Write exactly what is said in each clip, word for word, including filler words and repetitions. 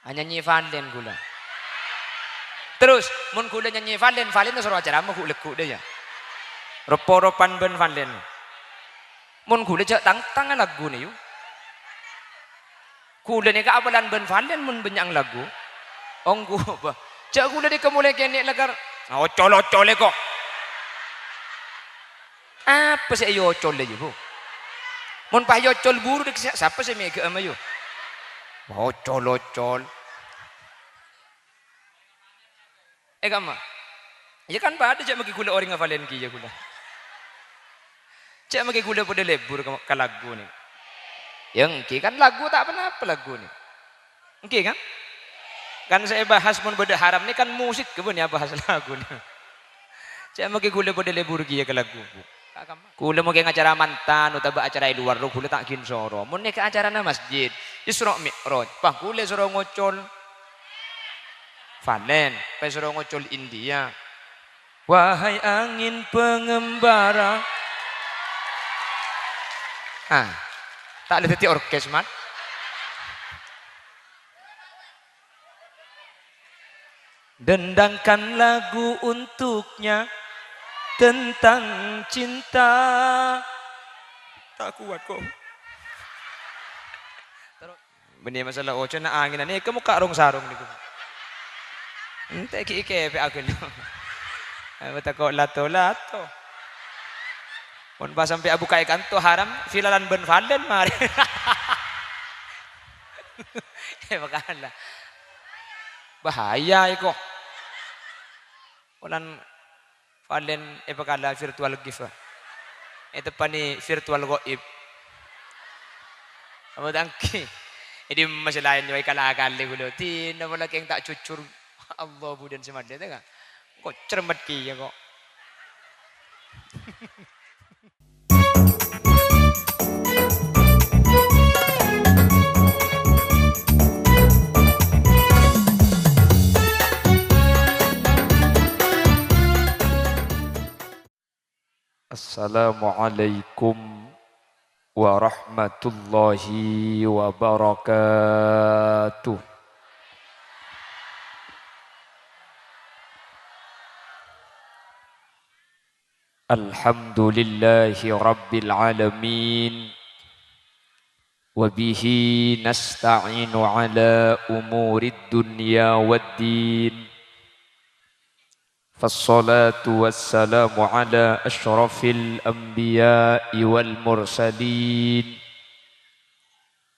Anyanyi Valen ghulâ. Terros, mon ghulâ nyanyi Valen, Valen soro acarama ghu'-, lagghu' dhâ, yâ. Rop-poropan bân Valen. Mon ghulâ jhâ' tang-tanga lagghuna, yu. Ghulâ nèka apalan bân Valen mon bânnya'an lagghu. Ongghu, bâ. Jhâ' ghulâ nèka molaè kènè' lakar. Ocol-ocol è, ko'. Apa sè èocol, yâ, Bu? Mon pas èocol buru, dhek, sa-, sapa sè mèghâ'â, ma, yu? Ocol-ocol. Eh, kamma? Iyâ kan padâ, jhâ' maghi ghulâ orèngnga Valen kèya ghulâ. Jhâ' maghi ghulâ padâ lebur ka, ka lagghu nè. Yâ èngghi kan lagghu ta' ponapa lagghu nè. Èngghi kan? Kan sè èbahas mon bâdâ haram nè kan musik, ghâbây nè abahas lagghu nè. Jhâ' maghi ghulâ padâ lebur kèya ka lagghu, Bu. Ghulâ mon kè ngacara mantan otabâ acara è luar, ro ghulâ ta' ghin soro. Mon nèka acarana masjid, Isra Mi'raj, pas ghulâ soro ngocol Valen, pas soro ngocol India. Wahai angin pengembara. Ah, ta' lè dhâddhi orkes, Mat. Dendangkan lagu untuknya tentang cinta. Ta' kowat, ko'. Bânnè masalah oconna angèn, nèka mokka' rong-sarong nèko. Ente' ghi' èkèpè'aghi. Apa tako' lato-lato. Mon pas sampè' abuka'è kanto haram, villalan bân Valen marè. Eh, makana. Bahaya iko. Polana Valen èpakala virtual gift, Pak. Èteppa'è virtual ghaib. Apa ta' èngghi? È dimma sè laèn, wâi kala-kala ghulâ. Dinah polana kèng ta' jujur. Allah, budhina sè madâ, ta, Kak? Kok cermet kèya, kok. Assalamualaikum warahmatullahi wabarakatuh. Alhamdulillahi rabbil alamin. Wa bihi nasta'inu ala umurid dunya wad din. Fassalatu wassalamu ala asyrafil anbiya'i wal mursalin.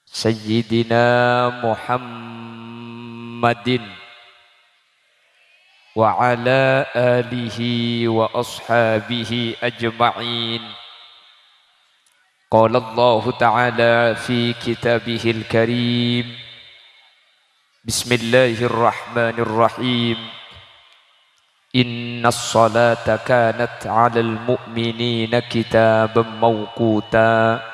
Sayyidina Muhammadin wa ala alihi wa ashabihi ajma'in. Qala Allahu ta'ala fi kitabihil karim. Bismillahirrahmanirrahim. Innas salata kanat 'alal mu'minina kitaban mauquta.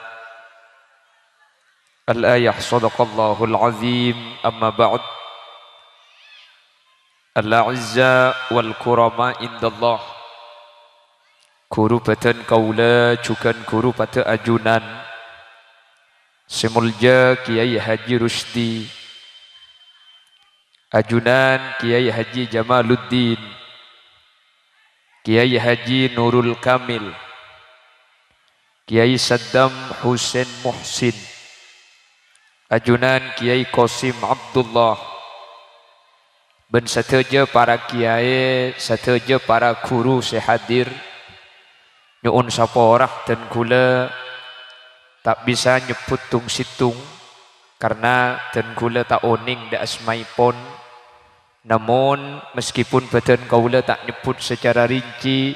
Al-ayah, sadaqallahul azim, amma ba'd. Al-a'izza wal kurama indallah. Ghuru bhâdhân kaulâ jhughân ghuru padâ ajunan sè molja Kèyaè Haji Rusdi, ajunan Kèyaè Haji Jamaluddin, Kèyaè Haji Nurul Kamil, Kèyaè Saddam Husain Muhsin, ajunan Kèyaè Qasim Abdullah, bân sadhâjâ para kèyaè, sadhâjâ para ghuru sè hadir, nyo'on sapora dân ghulâ ta' bisa nyebbhut tong-sèttong, karna dân ghulâ ta' onèng dâ' asmaèpon. Namon, meskipun bhâdhân kaulâ ta' nyebbhut sacara rinci,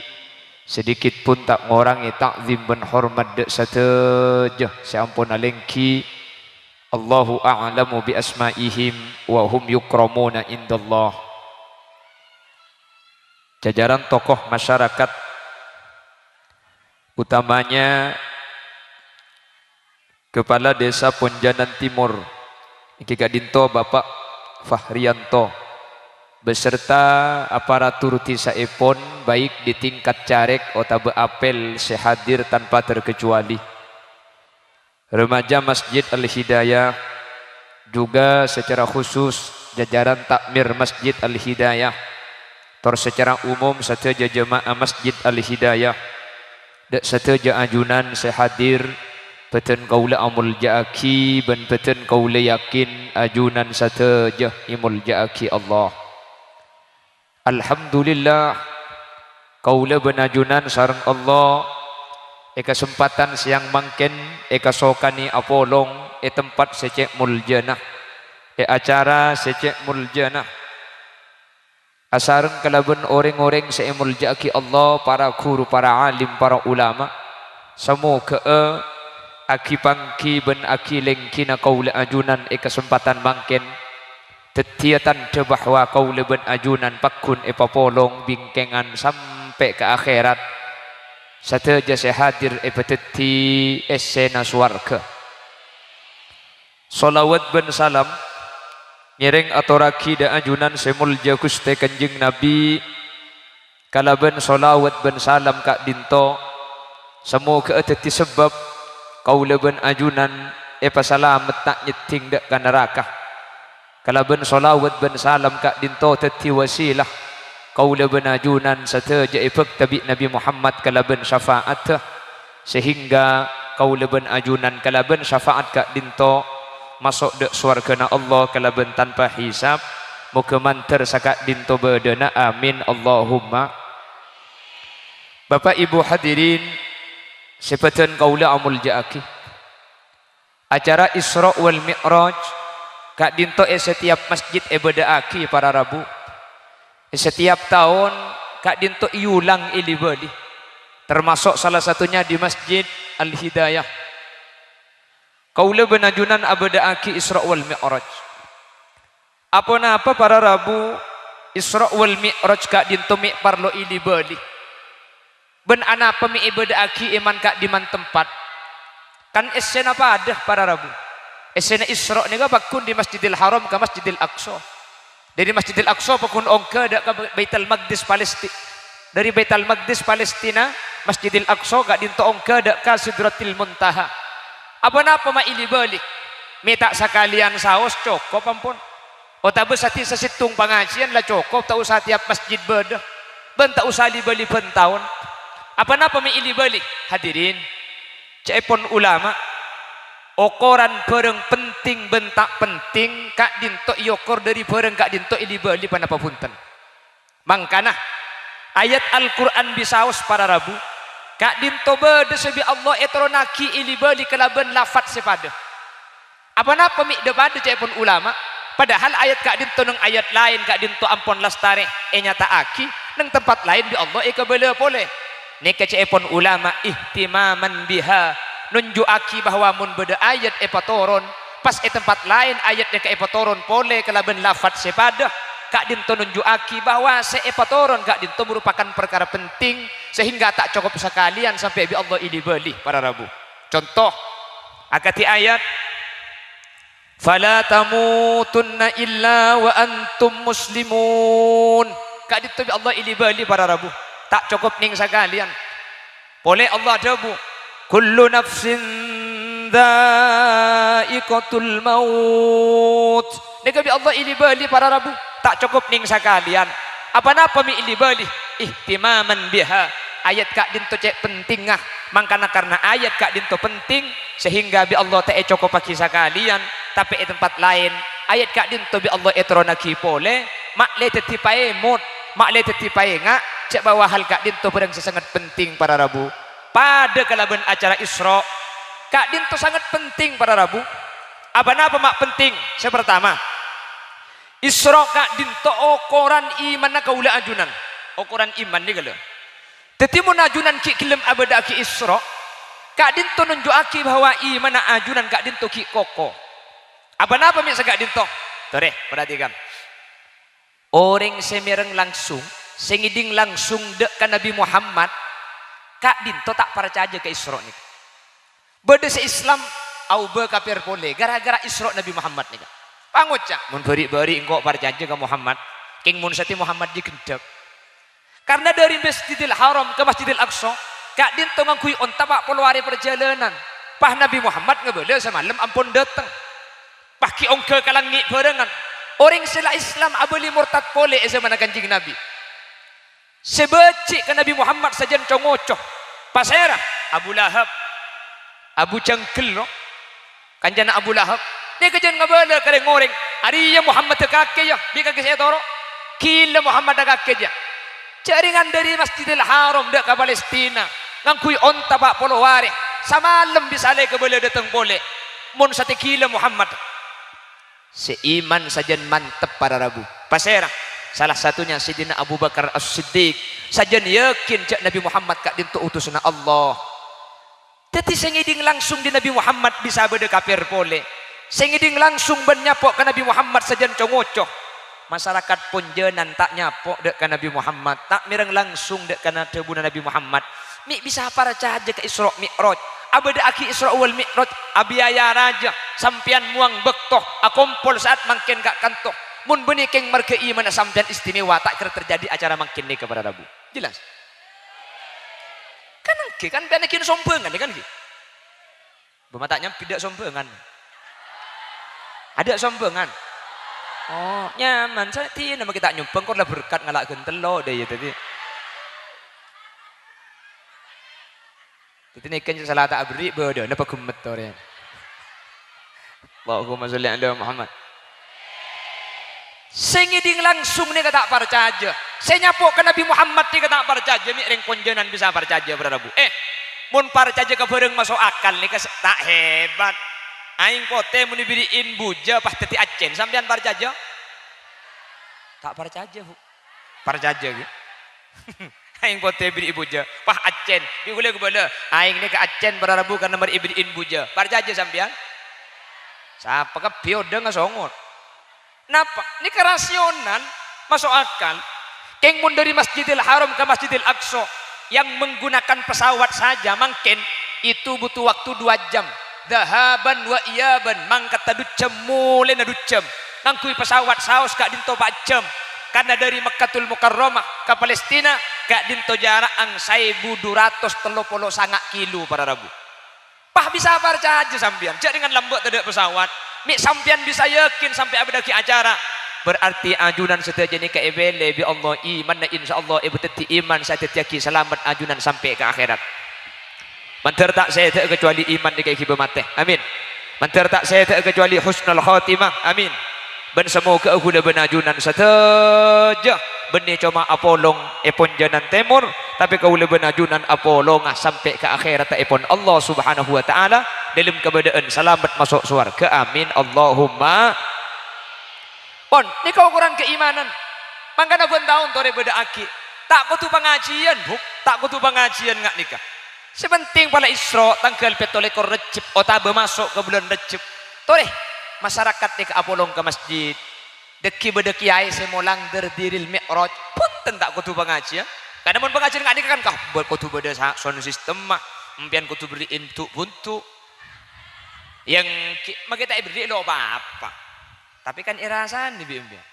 sedikit pun ta' ngorangè ta'zim bân hormat dâ' sadhâjâ sè ampon alèngghi. Allahu a'lamu bi asma'ihim wa hum yukramuna indallah. Jajaran tokoh masyarakat, utamanya Kepala Desa Ponjanan Timur, èngghi ka'dinto Bapak Fahrianto, beserta aparatur dèsaèpon, baik di tingkat carèk otabâ apel, sè hadir tanpa terkecuali. Remaja Masjid Al-Hidayah, juga secara khusus jajaran takmir Masjid Al-Hidayah, tor sacara umum sadhâjâ jemaah Masjid Al-Hidayah, dâ' sadhâjâ ajunan sè hadir, bâdhân kaulâ amolja'aghi bân bâdhân kaulâ yakin ajunan sadhâjâ èmolja'aghi Allah. Alhamdulillah, kaulâ bân ajunan sareng Allah è kasempadhân sèyang mangkèn èkasokanè apolong è tempat sè cè' moljâna, è acara sè cè' moljâna, asareng kalabân orèng-orèng sè èmoljâ'aghi Allah, para ghuru, para alim, para ulama. Samoghâ'â aghi-pangghi bân aghi-lèngghina kaulâ ajunan è kasempadhân mangkèn dhâddhiyâ tandhâ bahwa kaulâ bân ajunan pagghun èpapolong bingkèngan sampè' ka akhèrat. Sadhâjâ sè hadir èpadhâddhi essèna sowarghâ. Shalawat bân salam ngèrèng atorraghi dâ' ajunan sè moljâ Ghustè Kanjeng Nabi, kalabân shalawat bân salam ka'dinto, samoghâ'â dhâddhi sabâb kaulâ bân ajunan èpasalamet ta' nyèddhing dâ' ka naraka. Kalabân shalawat bân salam ka'dinto dhâddhi wasilah kaulâ bân ajunan sadhâjâ èbhâkta bi' Nabi Muhammad kalabân syafa'addhâ, sehingga kaulâ bân ajunan kalabân syafa'at ka'dinto maso' dâ' sowarghâna Allah kalabân tanpa hisab. Moghâ mandhâr saka'dinto bâdâna. Amin, Allahumma. Bapa', Ibu, hadirin sè bâdhân kaulâ amoljâ'aghi. Acara Isra' wal Mi'raj ka'dinto è satèyap masjid èbâdâ'aghi para rabu. È satèyap taon ka'dinto èulang èli-bâli, termasuk salah satunya di Masjid Al-Hidayah. Kaulâ bân ajunan abâdâ'aghi Isra' wal Mi'raj. Aponapa para rabu Isra' wal Mi'raj ka'dinto mè' parlo èli-bâli? Bân anapa mè' èbâdâ'aghi è man-ka'dimman tempat? Kan essèna padâ para rabu. Essèna Isra' nèka pagghun dâri Masjidil Haram ka Masjidil Aqsa. Dâri Masjidil Aqsa pagghun ongghâ dâ' ka Baitul Maqdis, Palesti-, dâri Baitul Maqdis, Palestina, Masjidil Aqsa ka'dinto ongghâ dâ' ka Sidratil Muntaha. Aponapa ma' èli-bâli? Mè' ta' sakalèyan saos cokop, ampon. Otabâ sati-, sasèttong pangajiyân la cokop, ta' osa tèyap masjid bâdâ, bân ta' osa li-bâli bân taon. Aponapa mè' èli-bâli? Hadirin, ca'èpon ulama, okoran bhârâng penting bân ta' penting ka'dinto èokor dâri bhârâng ka'dinto èli-bâli ponapa bhunten. Mangkana, ayat Al-Qur'an bisaos para rabu, ka'dinto bâdâ sè bi' Allah ètoronnaghi èli-bâli kalabân lafat sè padâ. Aponapa mè' dhâ-padâ ca'èpon ulama? Padahal ayat ka'dinto neng ayat laèn ka'dinto ampon lastarè ènyata'aghi, neng tempat laèn bi' Allah èkabâlâ polè. Nèka ca'èpon ulama ihtimaman biha, nonjhu'aghi bahwa mon bâdâ ayat èpatoron, pas è tempat laèn ayat nèka èpatoron polè kalabân lafat sè padâ, ka'dinto nonjhu'aghi bahwa sè èpatoron ka'dinto merupakan parkara penting, sehingga ta' cokop sakalèyan sampè' bi' Allah èli-bâli, para rabu. Conto, akadhi ayat, "Fala tamutunna illa wa antum muslimun." Ka'dinto bi' Allah èli-bâli, para rabu. Ta' cokop neng sakalèyan. Polè Allah adhâbu, "Kullu nafsin dza'iqatul maut." Nèka bi' Allah èli-bâli, para rabu. Ta' cokop neng sakalèyan. Aponapa mè' èli-bâli? Ihtimaman biha. Ayat ka'dinto cè' pentingnga. Mangkana karna ayat ka'dinto penting, sehingga bi' Allah ta' ècokopaghi sakalèyan, tapè è tempat laèn, ayat ka'dinto bi' Allah ètoronnaghi polè, ma'lè dhâddhi paèmot, ma'lè dhâddhi paènga', jhâ' bahwa hal ka'dinto bhârâng sè sanget penting, para rabu. Padâ kalabân acara Isra', ka'dinto sanget penting, para rabu. Aponapa ma' penting? Sè partama, Isra' ka'dinto okoran imanna kaulâ ajunan. Okoran iman nèka lho. Dhâddhi, mon ajunan ghi' ghellem abâdâ'aghi Isra', ka'dinto nonjhu'aghi bahwa imanna ajunan ka'dinto ghi' koko. Aponapa mè' saka'dinto? Torè, parhatikan. Orèng sè mèreng langsung, sè ngèdhing langsung dâ' ka Nabbhi Muhammad, ka'dinto ta' parcajâ ka Isra' nèka. Bâdâ sè Islam, aobâ kafir polè, ghârâ-ghârâ Isra' Nabbhi Muhammad nèka. Pangoca', "Mon bâri'-bâri' engko' parcajâ ka Muhammad, kèng mon satèya Muhammad jiyâ ghendhâk." Karna dâri Masjidil Haram ka Masjidil Aqsa, ka'dinto ngangghuy onta pa' polo arè parjhâlânan. Pas Nabbhi Muhammad ngabâlâ samalem ampon dâteng. Pas ghi' ongghâ ka langngè' bhârângan. Orèng sè la Islam abâli mortad polè è zamanna Kanjeng Nabi. Sè bâji' ka Nabi Muhammad sajân co-ngoco. Pasèra? Abu Lahab. Abu Jangghel, no? Kancana Abu Lahab. Nèka jân ngabâlâ ka rèng-orèng. Arèya Muhammad kakè, yâ, bi' kakè sè ètoro'. Ghilâ Muhammad kakè, yâ. Jhâringan dâri Masjidil Haram dâ' ka Palestina. Ngangghuy onta pa' polo arè. Samalem bisa la èkabâlâ dâteng polè. Mon satèya ghilâ Muhammad. Sè iman sajân mantep para rabu. Pasèra? Salah satunya Sayyidina Abu Bakar As-Siddiq. Sajân yakin jhâ' Nabi Muhammad ka'dinto utusanna Allah. Dhâddhi sè ngèdhing langsung dâ' Nabi Muhammad bisa bâdâ kafir polè. Sè ngèdhing langsung bân nyapo' ka Nabi Muhammad sajân co-ngoco. Masarakat Ponjânan ta' nyapo' dâ' ka Nabi Muhammad, ta' mèreng langsung dâ' ka na-, dhâbuna Nabi Muhammad. Mè' bisa parcajâ ka Isra' Mi'raj. Abâdâ'aghi Isra' wal Mi'raj, abiyaya rajâ, sampèyan mowang bâkto, akompol sa'at mangkèn ka kanto. Mon bânnè kèng marghâ imanna sampèyan istimewa, ta' kèra terjadi acara mangkèn nèka para rabu. Jelas? Kan èngghi, kan sampèyan ghi' sombhângan, yâ kan, ghi? Bâ' ma' ta' nyambi dâ' sombhângan. Adâ' sombhângan. Oh, nyaman. Sadina ma' ghi' ta' nyombhâng, kor la berkat ngala' ghântello, dâ' iyâ, dhâddhi. Dhâddhi nèka sala ta' aberri' bâdâna paghemmet torè. Allahumma sholli ala Muhammad. Sè ngèdhing langsung nèka ta' parcajâ. Sè nyapo' ka Nabi Muhammad nèka ta' parcajâ, mè' rèng Ponjânan bisa parcajâ, para rabu. Eh, mon parcajâ ka bhârâng maso' akal nèka se-, ta' hebat. Aèng potè mon èberri'in bujâ pas dhâddhi accèn, sampèyan parcajâ? Ta' parcajâ, Bu. Parcajâ, ghi. Aèng potè èberri'i bujâ, pas accèn. Bi' ghulâ kabâlâ, aèng nèka accèn para rabu karna marè èberri'in bujâ. Parcajâ sampèyan? Sapa kabbhi odhângnga songor. Napa? Nèka rasional, maso' akal. Kèng mon dâri Masjidil Haram ka Masjidil Aqsa, yang menggunakan pesawat saja mangkèn itu butuh waktu dua jam. Dhahaban wa iyaban, mangkaddhâ du jhâm, molèna du jhâm. Ngangghuy pesawat saos ka'dinto pa' jhâm. Karna dâri Makkatul Mukarramah ka Palestina ka'dinto jara'an saèbu du ratos tello polo sanga' kilo, para rabu. Pas bisa parcajâ sampèyan, jhâ' dengan lambâ' tadâ' pesawat. Mè' sampèyan bisa yakin sampè' abâdâ'aghi acara. Berarti ajunan sadhâjâ nèka èpèlè bi' Allah, imanna insyaallah èpadhâddhi iman sè adhâddhiyâghi salamet ajunan sampè' ka akhèrat. Mandhâr ta' sèdhâ kacuali iman nèka èghibâ matè. Amin. Mandhâr ta' sèdhâ kacuali husnul khotimah. Amin. Bân samoghâ ghulâ bân ajunan sadhâjâ bânnè coma apolong è Ponjânan Tèmor, tapè kaulâ bân ajunan apolonga sampè' ka akhèrattèpon Allah Subhanahu wa Ta'ala, dâlem kabâdâ'ân salamet maso' sowarghâ. Amin. Allahumma. Pon, nèka okoran kaimanan. Mangkana bân taon torè bâdâ'aghi. Ta' kodhu pangajiyân, Bu. Ta' kodhu pangajiyân nga' nèka. Sè pentèng pala Isra' tangghâl pètto lèkor Rejjeb otabâ maso' ka bulân Rejjeb. Torè, masarakat nèka apolong ka masjid. Dhâggi' bâdâ kèyaè sè molang dâr-, dâril Mi'raj. Bhunten, ta' kodhu pangajiyân. Karna mon pangajiyân nga' nèka kan ka-, bâ-, kodhu bâdâ sa-, sound system-ma. Empèyan kodhu berri'in du'-bundu'. Yang ki-, ma' ghi' ta' èberri' lo' pa-apa. Tapè kan èrasanè bi' empèyan.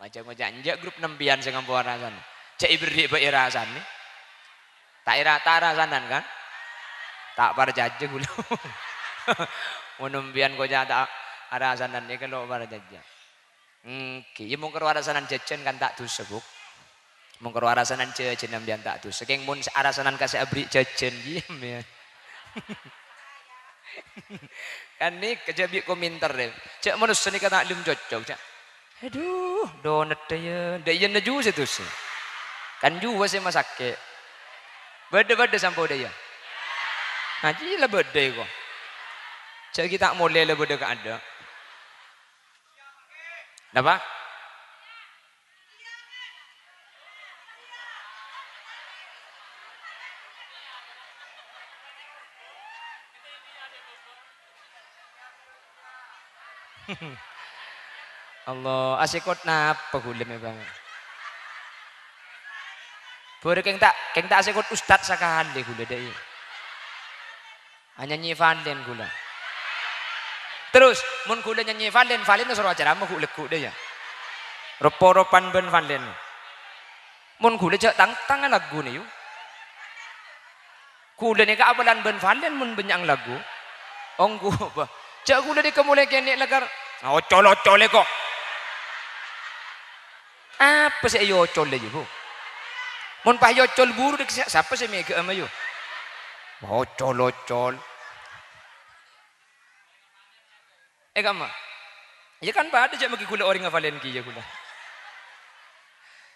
Maca-ngoca' enjâ' grup nèmpèyan sè ngampo arasanè. Jhâ' èberri' bâ' èrasanè. Ta' èra-, ta' arasanan, kan? Ta' parcajâ ghulâ. Mon nèmpèyan koca' ta' arasanan, nèka lo' parcajâ. Èngghi, yâ mon karo arasanan jhâjhân kan ta' dhusa, Bu. Mon karo arasanan jhâjhân sampèyan ta' dhusa. Kèng mon arasanan ka sè aberri' jhâjhân, iyâ, mè. Kan nèka jhâ' bi' kominter, rè. Jhâ' manossa nèka ta' lem cocok, jhâ'. Adhu, donat dâ' iyâ. Dâ' iyâ naju sè dhusa. Kan juwa sè masakè'. Bâdâ-bâdâ sampo dâ' iyâ. Ngaji la bâdâ, ko. Jhâ' ghi' ta' molè la bâdâ kaadâ'. Napa? Allah, asèkot napa ghulâ mè' bângal? Bârâ kèng ta', kèng ta' asèkot ustad sakalè ghulâ dâ' iyâ. Anyanyi Valen ghulâ. Terros, mon ghulâ nyanyi Valen, Valen soro acarama ghu'-lagghu' dâ' iyâ. Rop-poropan bân Valen. Mon ghulâ jhâ' tang-tang lagguna, yu. Ghulâ nèka apalan bân Valen mon bânnya'an lagghu. Ongghu, bâh. Jhâ' ghulâ dhika molè kènè' la kar-, ocol-ocol è ko. Apa sè èocol, yâ, Bu? Mon pas èocol buru dhika, sapa sè mèghâ'â mayu? Ocol-ocol. È kamma? Yâ kan padâ, jhâ' maghi ghulâ orèng ngafalèn kèya ghulâ.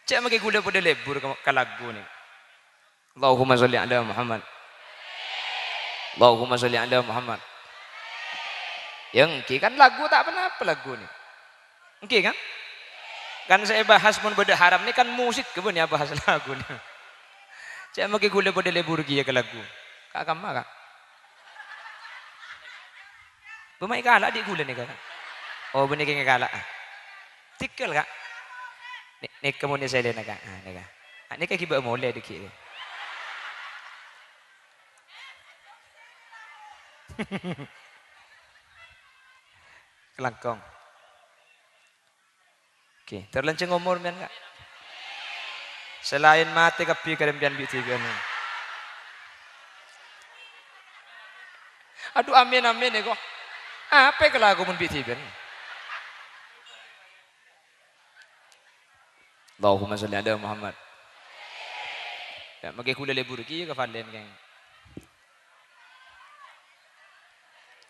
Jhâ' maghi ghulâ padâ lebur ka, ka lagu nè. Allahumma sholli ala Muhammad. Allahumma sholli ala Muhammad. Yâ ènggi kan lagu ta' ponapa lagu nè. Ènggi kan? Kan sè èbahas mon bâdâ haram nè kan musik ghâbây èbahas lagu nè. Jhâ' maghi ghulâ padâ lebur kèya ka lagu. Ka' kamma, Ka'? Bâ ma' èkala' dhi' ghulâ nèka, Ka'? Oh, bânnè kèng èkala'. Tèghâl, Ka'. Nè-, nèka mon èsèlèna, Ka'. Ah, nèka. Ah, nèka ghibâ molè dhâggi'. Kalangkong. Oke, terlanjur ngomor, men, Ka'. Selaèn matè kabbhi karèmpèyan bi' dhibân. Adu, amin, amin, yâ, ko. Apa kalako mon bi' dhibân? Allahumma sholli ala Muhammad. Yâ, maghi ghulâ lebur kèya ka falèn, kèng.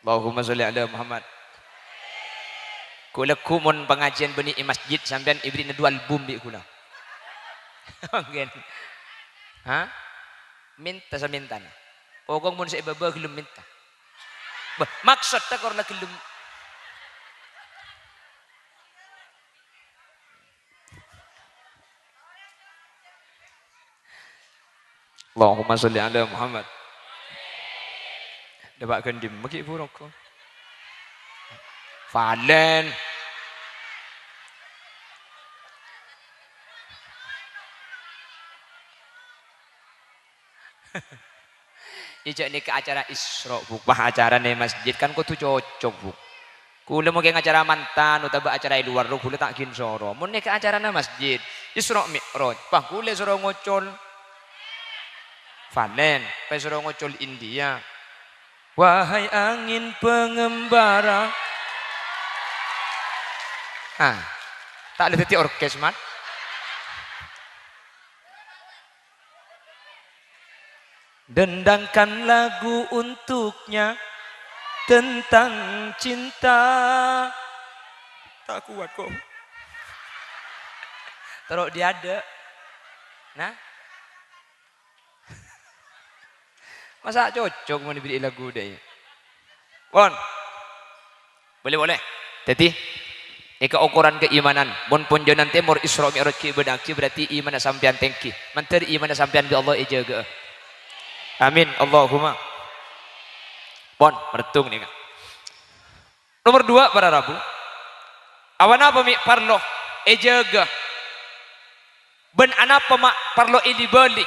Allahumma sholli ala Muhammad. Ghulâ ghu mon pangajiân bânnè è masjid, sampèyan èbèrri'na du album bi' ghulâ. Mangkèn. Ha? Mènta samèntana. Pokok mon sè è bâbâ ghellem mènta. Bâh, maksodda kor la ghellem. Allahumma sholli ala Muhammad. Dâpa' ghândhi maghi burung ko. Falèn. Yâ, jhâ' nèka acara Isra', Bu. Wah, acarana è masjid kan kodhu cocok, Bu. Ghulâ mon kèng acara mantan otabâ acara è luar, ro ghulâ ta' ghin soro. Mon nèka acarana masjid, Isra' Mi'raj, pas ghulâ soro ngocol Falèn, pas soro ngocol India. Wahai angin pengembara. Ah, ta' la dhâddhi orkes, Mat. Dendangkan lagu untuknya tentang cinta. Ta' kowat, ko'. Terro diadâ'. Nah. Masa' cocok mon èbèrri'i lagu dâ' iyâ? Pon. Boleh, boleh. Dhâddhi, nèka okoran kaimanan. Mon ponjhângan tèmor Isra' Mi'raj ghi' bâdâ'âghi, berarti imanna sampèyan tèngghi. Mandhâr imanna sampèyan bi' Allah èjâgâ'â. Amin. Allahumma. Pon, merdung nèka. Nomor dua, para rabu. Aponapa mè' parlo èjâgâ? Bân anapa ma' parlo èli-bâli?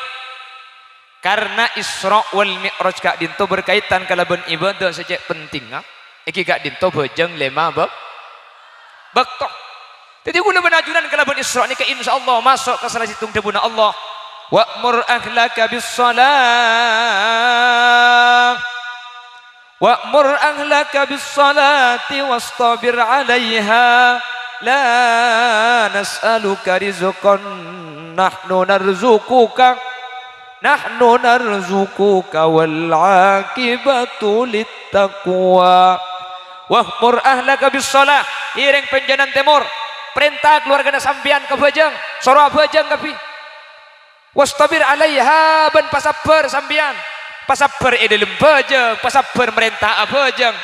Karna Isra' wal Mi'raj ka'dinto berkaitan kalabân ibadah sè cè' pentingnga, èngghi ka'dinto bhâjâng lèma bâ-, bâkto. Dhâddhi, kaulâ bân ajunan kalabân Isra' nèka, insyaallah, maso' ka sala sèttong dhâbuna Allah, "Wa'mur ahlaka bis-shalah." "Wa'mur ahlaka bis-shalati wastabir 'alaiha, la nas'aluka rizqan, nahnu narzuquka, nahnu narzuquka wal 'aqibatu lit-taqwa." "Wa'mur ahlaka bis-shalah," èrèng ponjhângan tèmor, parènta kalowargana sampèyan ka bhâjâng, soro abhâjâng kabbhi. "Wastabir 'alaiha," bân pasabbhâr sampèyan. Pasabbhâr è dhâlem bhâjâng, pasabbhâr marènta abhâjâng.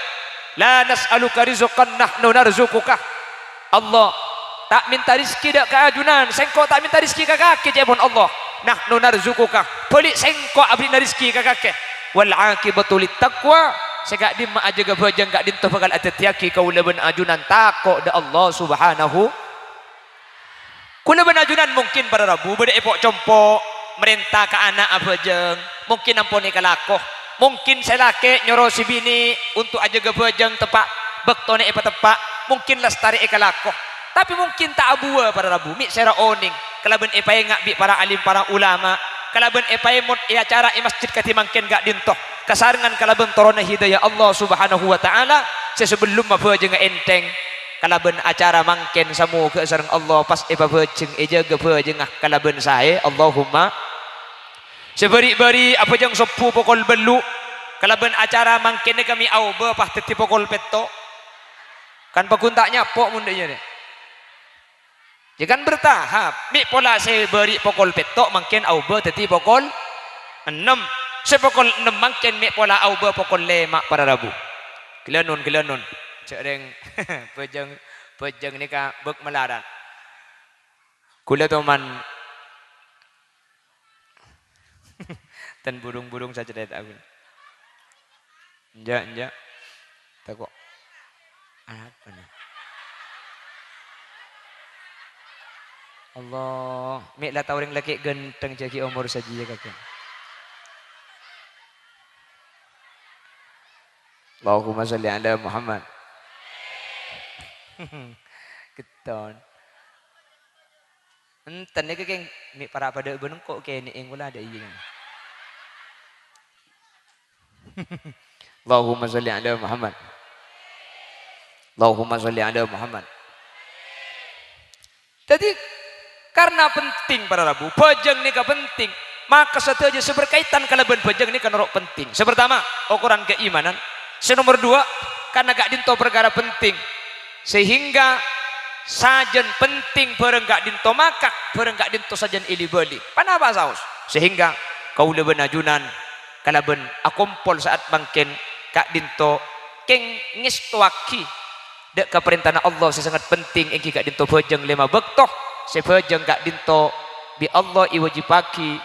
"La nas'aluka rizqan, nahnu narzuquka." Allah, ta' mènta rejhekkè dâ' ka ajunan, sèngko' ta' mènta rejhekkè ka kakè, ca'èpon Allah. "Nahnu narzuquka," bâli' sèngko' abherri'na rejhekkè ka kakè. "Wal 'aqibatu lit-taqwa," sè ka'dimma ajâgâ bhâjâng ka'dinto bhâkal adhâddhiyâghi kaulâ bân ajunan tako' dâ' Allah Subhanahu Kaulâ bân ajunan mungkin para rabu bâdâ èpo'-compo', marènta ka ana' abhâjâng, mungkin ampon èkalako. Mungkin sè lakè' nyoro sè binè' onto' ajâgâ bhâjâng teppa' bâktona èpateppa', mungkin lastarè èkalako. Tapè mungkin ta' abuwâ para rabu, mè' sèra onèng, kalabân èpaènga' bi' para alim, para ulama, kalabân èpaèmot è acara è masjid kadhi mangkèn ka'dinto, kasarengngan kalabân toronna hidayah Allah Subhanahu wa Ta'ala, Sè sabellunna bhâjângnga ènthèng, kalabân acara mangkèn samoghâ sareng Allah pas èpabhâjâng èjâgâ bhâjângnga kalabân saè. Allahumma. Sè bâri'-bâri' abhâjâng sobbhu pokol bâllu', kalabân acara mangkèn nèka mè' aobâ pas dhâddhi pokol pètto'. Kan paggun ta' nyapo' mon dâ' iyâ, rè. Iyâ kan bertahap. Mè' pola sè bâri' pokol pètto' mangkèn aobâ dhâddhi pokol ennem. Sè pokol ennem mangkèn mè' pola aobâ pokol lèma' para rabu. Ghellânon, ghellânon. Jhâ' rèng bhâjâng, bhâjâng nèka bâk malarat. Ghulâ toman Ten burung-burung sacerrèt aku. Enjâ', enjâ'. Tako'. Apa nih? Allah, mè' la tao orèng lakè' ghântheng jhâ' ghi' omor sajiyâ kakè. Allahumma sholli ala Muhammad. Ketton. Enten nèka kèng mè' para' padâ bân engko' kènè' engko' la dâ' iyâ. Allahumma sholli ala Muhammad. Allahumma sholli ala Muhammad. Dhâddhi, karna penting para rabu, bhâjâng nèka penting. Maka sadhâjâ sè berkaitan kalabân bhâjâng nèka noro' penting. Sè partama, okoran kaimanan. Sè nomor dua, karna ka'dinto parkara penting. Sehingga sajân penting bhârâng ka'dinto maka bhârâng ka'dinto sajân èli-bâli. Ponapa saos? Sehingga kaulâ bân ajunan kalabân akompol sa'at mangkèn ka'dinto kèng ngèstowaghi dâ' kaparèntana Allah sè sanget penting èngghi ka'dinto bhâjâng lèma bâkto sè bhâjâng ka'dinto bi' Allah èwâjibhâghi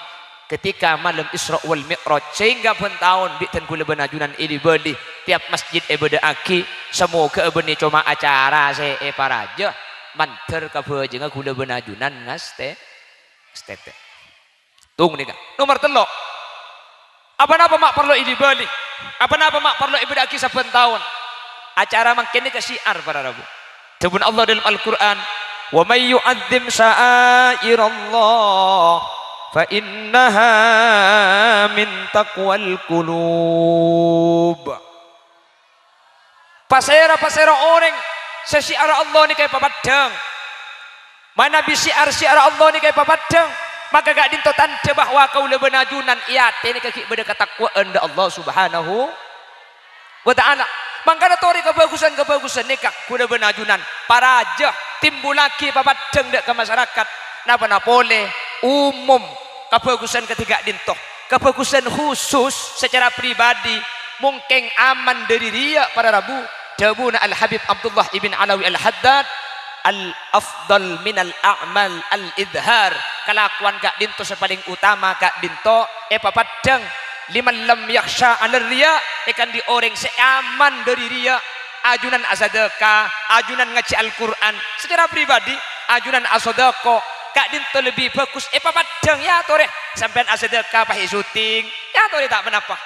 ketika malem Isra wal Mi'raj, sehingga bân taon bi' dân kaulâ bân ajunan èli-bâli, tiap masjid èbâdâ'âghi, samoghâ bânnè coma acara sè èparajâ, mandhâr ka bhâjângnga kaulâ bân ajunan ngastè-, ngastètè. Tung nèka. Nomor tello'. Apa-napa ma' parlo èli-bâli? Apa-napa ma' parlo èbâdâ'âghi sabbhân taon? Acara mangkèn nèka syiar para rabu. Dhâbuna Allah dâlem Al-Qur'an, "Wa may yu'azzim sya'airallah fa innaha min taqwal qulub." Pasèra-pasèra orèng sè syiar Allah nèka èpapaddhâng. Manabi syiar-syiar Allah nèka èpapaddhâng, maka ka'dinto tandhâ bahwa kaulâ bân ajunan è atè nèka ghi' bâdâ katakwa'an dâ' Allah Subhanahu wa Ta'ala. Mangkana torè kabhâghusân-kabhâghusân nèka kaulâ bân ajunan parajâ, timbullaghi papaddhâng dâ' ka masarakat. Napa-napa polè umum kabhâghusân kadhi ka'dinto. Kabhâghusân khusus sacara pribadi, mungkèng aman dâri riya' para rabu. Dhâbuna Al-Habib Abdullah ibn Alawi Al-Haddad, "Al-afdal minal a'mal al-idhar." Kalakowan ka'dinto sè palèng utama ka'dinto èpapaddhâng. "Liman lam yakhsha 'alar riya'," èkandi orèng sè aman dâri riya'. Ajunan asadâka, ajunan ngajhi Al-Qur'an. Sacara pribadi, ajunan asodâko, ka'dinto lebbi bhâghus èpapaddhâng, yâ torè. Sampèyan asadâka pas èsyuting, yâ torè ta' ponapa.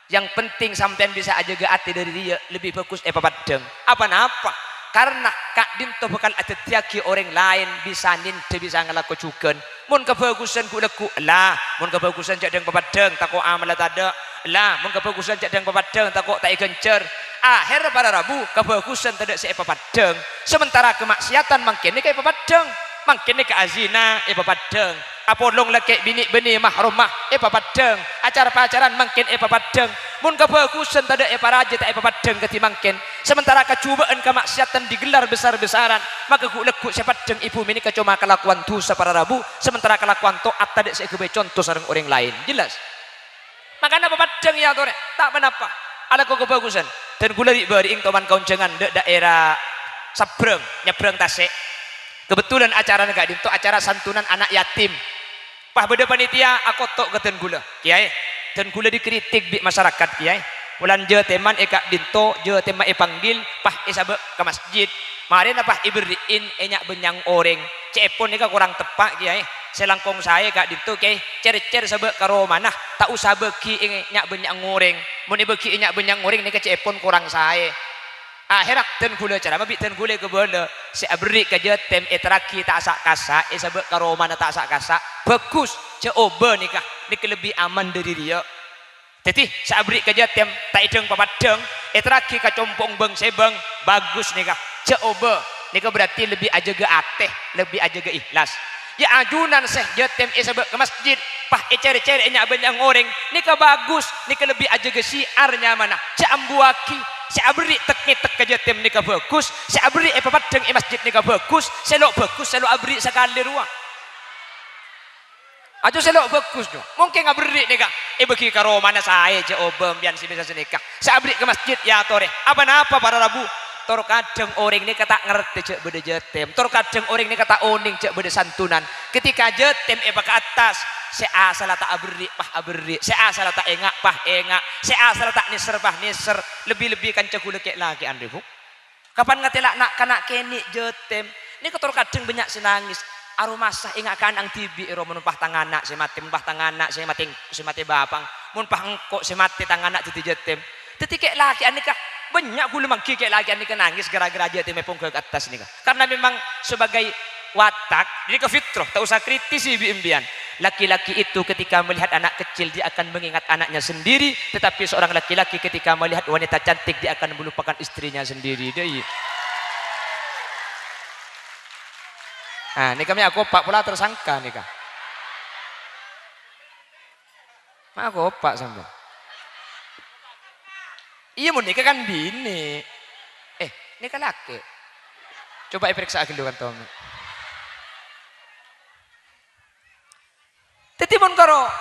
Yang penting sampèyan bisa ajâgâ atè dâri riya', lebbi bhâghus èpapaddhâng. Apa-napa? Karna ka'dinto bhâkal adhâddhiyâghi orèng laèn bisa nèndhâ, bisa ngalako jhughân. Mon kabhâghusân ghu'-lagghu', ella. Mon kabhâghusân jhâ' dhâng papaddhâng, tako' amalla tadâ', ella. Mon kabhâghusân jhâ' dhâng papaddhâng, tako' ta' èghânjhâr. Ahèrra para rabu, kabhâghusân tadâ' sè èpapaddhâng, samantara kama'siyatan mangkèn nèka èpapaddhâng. Mangkèn nèka azina èpapaddhâng. Apolong lakè' binè' bânnè mahromma èpapaddhâng. Acar-pacaran mangkèn èpapaddhâng. Mon kabhâghusân tadâ' èparajâ ta' èpapaddhâng kadhi mangkèn. Samantara kajhubâ'ân kama'siyatan digelar besar-besaran, maka ghu'-lagghu' sè paddhâng è bhumè nèka coma kalakowan dhusa para rabu, samantara kalakowan to'at tadâ' sè èghâbây conto sareng orèng laèn. Jelas? Makana papaddhâng, yâ torè, ta' ponapa. Alako kabhâghusân. Dân ghulâ ri'-bâri'eng toman kaonjhângan dâ'-, daèra sabbrâng, nyabbrâng tasè'. Kebetulan acarana ka'dinto acara santunan ana' yatim. Pas bâdâ panitia akoto' ka dân ghulâ, "Kèyaè, dân ghulâ dikritik bi' masarakat, Kèyaè. Polana jhâ' tèman è ka'dinto, jhâ' tèman èpanggil, pas èsabâ' ka masjid. Marèna pas èberri'in è nya'-bânnya'an orèng. Cè'èpon nèka korang teppa', Kèyaè. Sè langkong saè ka'dinto, Kèyaè, cèr-cèr sabâ' ka romana, ta' osa bâghi è nya'-bânnya'an orèng. Mon èbâghi è nya'-bânnya'an orèng nèka cè'èpon korang saè." Ahèrra dân ghulâ carama bi' dân ghulâ èkabâlâ, sè aberri' ka jhâ' tèm èterraghi ta' sa'-kasa', èsabâ' ka romana ta' sa'-kasa'. Bhâghus, jhâ' obâ nèka, nèka lebbi aman dâri riya'. Dhâddhi, sè aberri' ka jhâtèm, ta' èdhâng papaddhâng, èterraghi ka compo'na bâng-sèbâng, bagus nèka. Jhâ' obâ, nèka berarti lebbi ajâgâ atè, lebbi ajâgâ ikhlas. Yâ ajunan sè jhâtèm èsabâ' ka masjid, pas ècèrè-cèrè nya'-bânnya'na orèng, nèka bagus, nèka lebbi ajâgâ syiar nyamana. Jhâ' ambuwâghi, sè aberri' tek-ngètek ka jhâtèm nèka bagus, sè aberri' èpapaddhâng è masjid nèka bagus, sè lo' bagus, sè lo' aberri' sakalè rowa. Ajo sè lo' bagus, Jo. Mongkèn aberri' nèka èbâghi ka romana saè, jhâ' obâ empèyan sè bisa sanèka. Sè aberri' ka masjid, yâ torè. Apa-napa para rabu? Tor kadhâng orèng nèka ta' ngartè jhâ' bâdâ jhâtèm. Tor kadhâng orèng nèka ta' onèng jhâ' bâdâ santunan. Ketika jhâtèm èpakaattas, sè asalla ta' aberri', pas aberri'. Sè asalla ta' enga', pas enga'. Sè asalla ta' nèser, pas nèser. Lebbi-lebbi kanca ghulâ kè'-lakè'an, rè, Bu. Kapan ngatèla' na'-kana' kènè' jhâtèm? Nèka tor kadhâng bânnya' sè nangès. Aromasa enga' ka ana'na dhibi', ro, mon pas tang ana' sè matè, mon pas tang ana' sè matè, sè matè bapa'na, mon pas engko' sè matè tang ana' dhâddhi jhâtèm. Dhâddhi kè'-lakè'an nèka bânnya' ghulâ mangghi kè'-lakè'an nèka nangès ghârâ-ghârâ jhâtèm èpongghâ ka attas nèka. Karena memang sebagai watak, nèka fitrah, ta' osa kritisi bi' empèyan. Laki-laki itu ketika melihat anak kecil, dia akan mengingat anaknya sendiri, tetapi seorang laki-laki ketika melihat wanita cantik, dia akan melupakan istrinya sendiri. Dâ' iyâ. Ah, nèka mè' akopa' pola tersangka nèka. Ma' akopa' sampèyan. Iyâ, mon nèka kan binè'. Eh, nèka lakè'. Coba èparèksa ghâllu kan, Tom. Dhâddhi mon karo,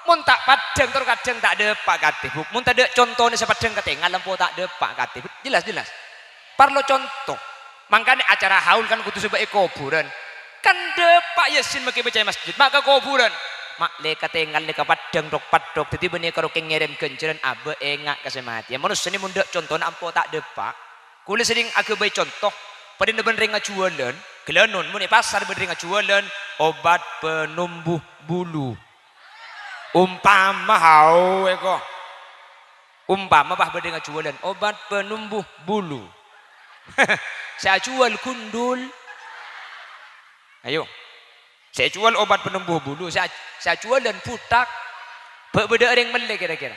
mon ta' paddhâng, tor kadhâng ta' dâpa' katè, Bu. Mon tadâ' contona sè paddhâng katèngal, ampo ta' dâpa' katè, Bu. Jelas, jelas. Parlo conto. Mangkana acara haul kan kodhu sè bâ' è kobhurân. Kan dâpa' Yasin makè bâca è masjid, ma' ka kobhurân. Ma' lè katèngal nèka paddhâng thok-paddhok, dhâddhi bânnè karo kèng ngèrèm ghânjhârân abâ' enga' ka sè matèya. Manossa nè mon dâ' contona ampo ta' dâpa'. Kaulâ serrèng aghâbây conto, padâna bân rèng ajhuwâlân, ghâlânon, mon è pasar bân rèng ajhuwâlân, obat penumbuh bulu. Umpama, hao, èko. Umpama pas bâdâ rèng ajhuwâlân, obat penumbuh bulu. Sè ajhuwâl gundul. Ayo. Sè èjhuwâl obat penumbuh bulu, sè a-, sè ajhuwâlân buthak. Bâ-, bâdâ orèng mellè kèra-kèra?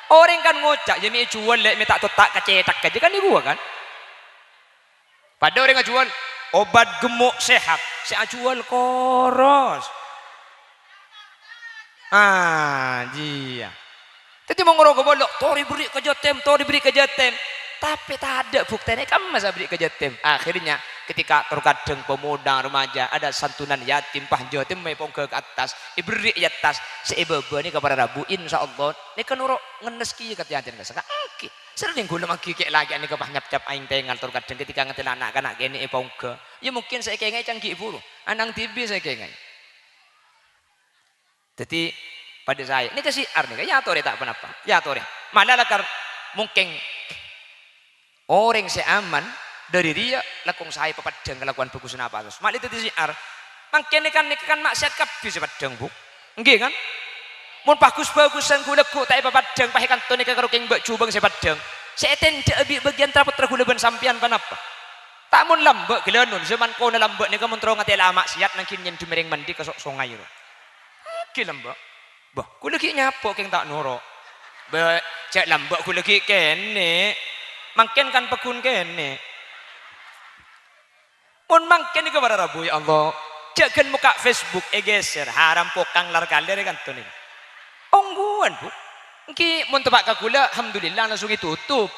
Orèng kan ngoca', "Yâ mè' èjhuwâl, lè' mè' ta' totta' ka cèthak ajâ," kan nèko kan? Padâ orèng ajhuwâl obat gemuk sehat, sè ajhuwâl koros. Ah, jiyâ. Dhâddhi mon ro-kabâlâ, "Tor èberri' ka jhâtèm, tor èberri' ka jhâtèm." Tapè tadâ' buktèna è kamma sè aberri' ka jhâtèm. Akhirnya, ketika tor kadhâng pemuda remaja, ada santunan yatim, pas jhâtèm èpongghâ ka attas, èberri' è attas, sè è bâbâ nèka para rabu, insyaallah, nèka noro' ngennes kèya ka yatim ka saka. Èngghi. Serrèng ghulâ mangghi kè'-lakè'an nèka pas nyapcap aèng tèngal tor kadhâng ketika ngatèla' na'-kana' kènè' èpongghâ. Yâ mungkin sè èkèngè'è can ghi' buru. Ana'na dhibi' sè èkèngè'è. Dhâddhi, padâ saè. Nèka syiar nèka, èyatorè ta' ponapa. Èyatorè. Mala lakar mungkin orèng sè aman dâri riya' langkong saè papaddhâng kalakowan bhâghus napa sos. Ma'lè dhâddhi syiar. Mangkèn kan nèka kan maksiat kabbhi sè paddhâng, Bu. Èngghi kan? Mon bhâghus-bhâghusân ghulâ ghu' ta' èpapaddhâng, pas èkanto nèka karo kèng bâ' jhubâng sè paddhâng. Sè ètèndhâ'â bi' bâgiyân tra-pottra ghulâ bân sampèyan ponapa? Ta' mon lambâ' ghâlânon, jhâman kona lambâ' nèka mon terro ngatèla'a maksiat nangghing nyèndhum rèng mandi ka so-, songay ro. Èngghi lambâ'. Bâh, ghulâ ghi' nyapo' kèng ta' noro'. Bâ, jhâ' lambâ' ghulâ ghi' kènè'. Mangkèn kan pagghun kènè'. Mon mangkèn nèka para rabu, ya Allah. Jhâ' ghân mokka' Facebook èghèsèr, haram pokang lar kalèr è kanto nèka. Ongghuwân, Bu. Èngghi mon teppa' ka ghulâ, alhamdulillah langsung ètotop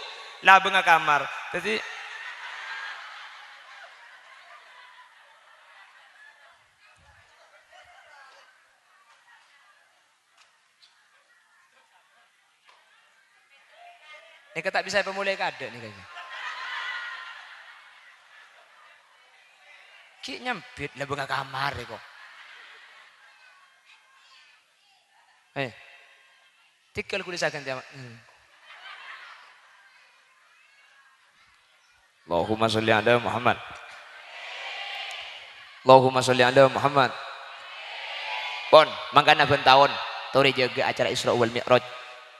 labângnga kamar. Dhâddhi, nèka ta' bisa èpamolaè kadâ' nèka. Ghi' nyambit labângnga kamar rèko. Eh. Tèghâl kulâ saghân, jama-, hmm. Allahumma sholli ala Muhammad. Allahumma sholli ala Muhammad. Pon, mangkana bân taon, torè jâgâ acara Isra wal Mi'raj.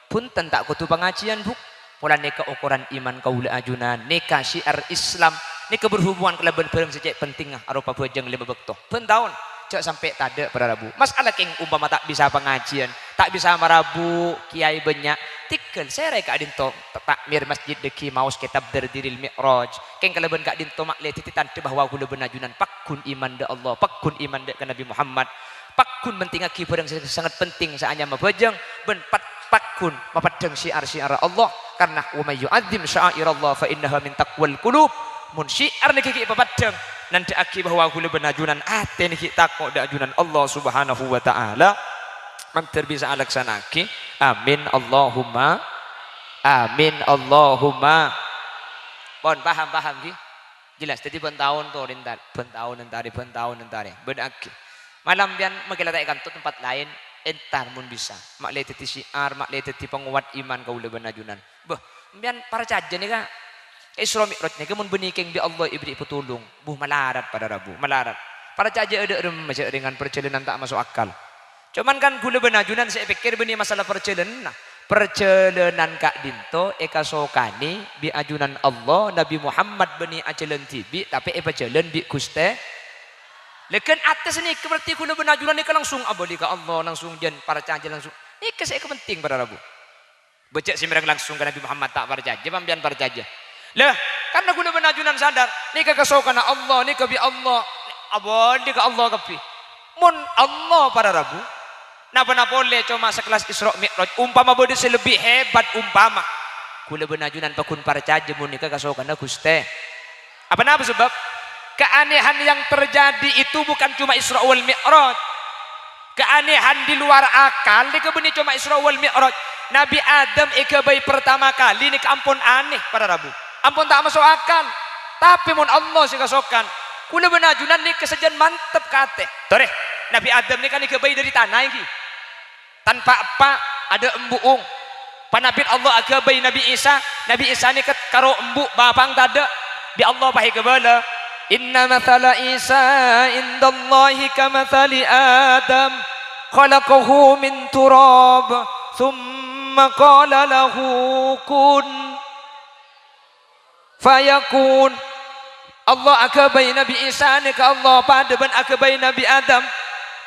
Bhunten ta' kodhu pangajiyân, Bu. Polana nèka okoran iman kaulâ ajunan, nèka syiar Islam, nèka berhubungan kalabân bhârâng sè cè' pentingnga aropa bhâjâng lèma bâkto. Bân taon, Jhâ' sampè' tadâ' para rabu. Mas'ala kèng umpama ta' bisa pangajiyân, ta' bisa marabu kèyaè bânnya', tèghâl sèra ka'dinto ta-, ta'mir masjid dhâggi' maos kètab Dardiril Mi'raj. Kèng kalabân ka'dinto ma'lè dhâddhi tandhâ bahwa ghulâ bân ajunan pagghun iman dâ' Allah, pagghun iman dâ' ka Nabi Muhammad, pagghun mentingngaghi bhârâng sè sanget penting sè anyama bhâjâng, bân pat-, pagghun mapeddhâng syiar-syiar Allah, karna, "Wa may yu'azzim sya'airallah fa innaha min taqwal qulub." Mon syiar nèka ghi' papeddhâng, nandhâ'aghi bahwa ghulâ bân ajunan atèna ghi' tako' dâ' ajunan Allah Subhanahu wa Ta'ala, mandhâr bisa alaksana'aghi. Amin, Allahumma amin, Allahumma. Pon paham, paham, ghi? Jelas, dhâddhi bân taon torè entar, bân taon entarè, bân taon entarè. Bâdâ'aghi. Malam pèyan mangkèn la ta' è kanto tempat laèn, entar mon bisa. Ma'lè dhâddhi syiar, ma'lè dhâddhi pangowat iman kaulâ bân ajunan. Bâh, empèyan parcajâ nèka, Isra Mi'raj nèka mon bânnè kèng bi' Allah èberri' patolong, bâh, malarat para rabu, malarat. Parcajâ adâ' remma jhâ' rèngan parjhâlânan ta' maso' akal. Coman kan ghulâ bân ajunan sè èpèkkèr bânnè masalah parjhâlânanna. Parjhâlânan ka'dinto èkasokanè bi' ajunan Allah, Nabi Muhammad bânnè ajhâlân dhibi', tapè èpajhâlân bi' Ghustè. Lèghân atè sanèka berarti ghulâ bân ajunan nèka langsung abâli ka Allah, langsung jân parcajâ langsung. Nèka sè èkapentèng para rabu. Bâjâ' sè mèreng langsung ka Nabi Muhammad ta' parcajâ, pampèyan parcajâ. Lah, karna ghulâ bân ajunan sadar, nèka kasokanna Allah, nèka bi' Allah, abâli ka Allah kabbhi. Mon Allah para rabu, napa-napa polè coma sakellas Isra Mi'raj, umpama bâdâ sè lebbi hebat, umpama. Ghulâ bân ajunan pagghun parcajâ mon nèka kasokanna Ghustè. Apa napa sebab? Keanehan yang terjadi itu bukan cuma Isra wal Mi'raj. Keanehan di luar akal nèka bânnè coma Isra wal Mi'raj. Nabi Adam èghâbây pertama kali nèka ampon aneh, para rabu. Ampon ta' maso' akal. Tapè mon Allah sè kasokan, ghulâ bân ajunan nèka sajân mantep ka atè. Torè, Nabi Adam nèka èghâbây dâri tana, ènggi. Tanpa eppa', adâ' embu'ung. Panabit Allah aghâbây Nabi Isa. Nabi Isa nèka karo embu', bapa'na tadâ'. Bi' Allah pas èkabâlâ, "Inna mathala Isa indallahi kamathali Adam, khalaqahu min turab, tsumma qala lahu kun fayakun." Allah aghâbây Nabi Isa nèka Allah padâ bân aghâbây Nabi Adam.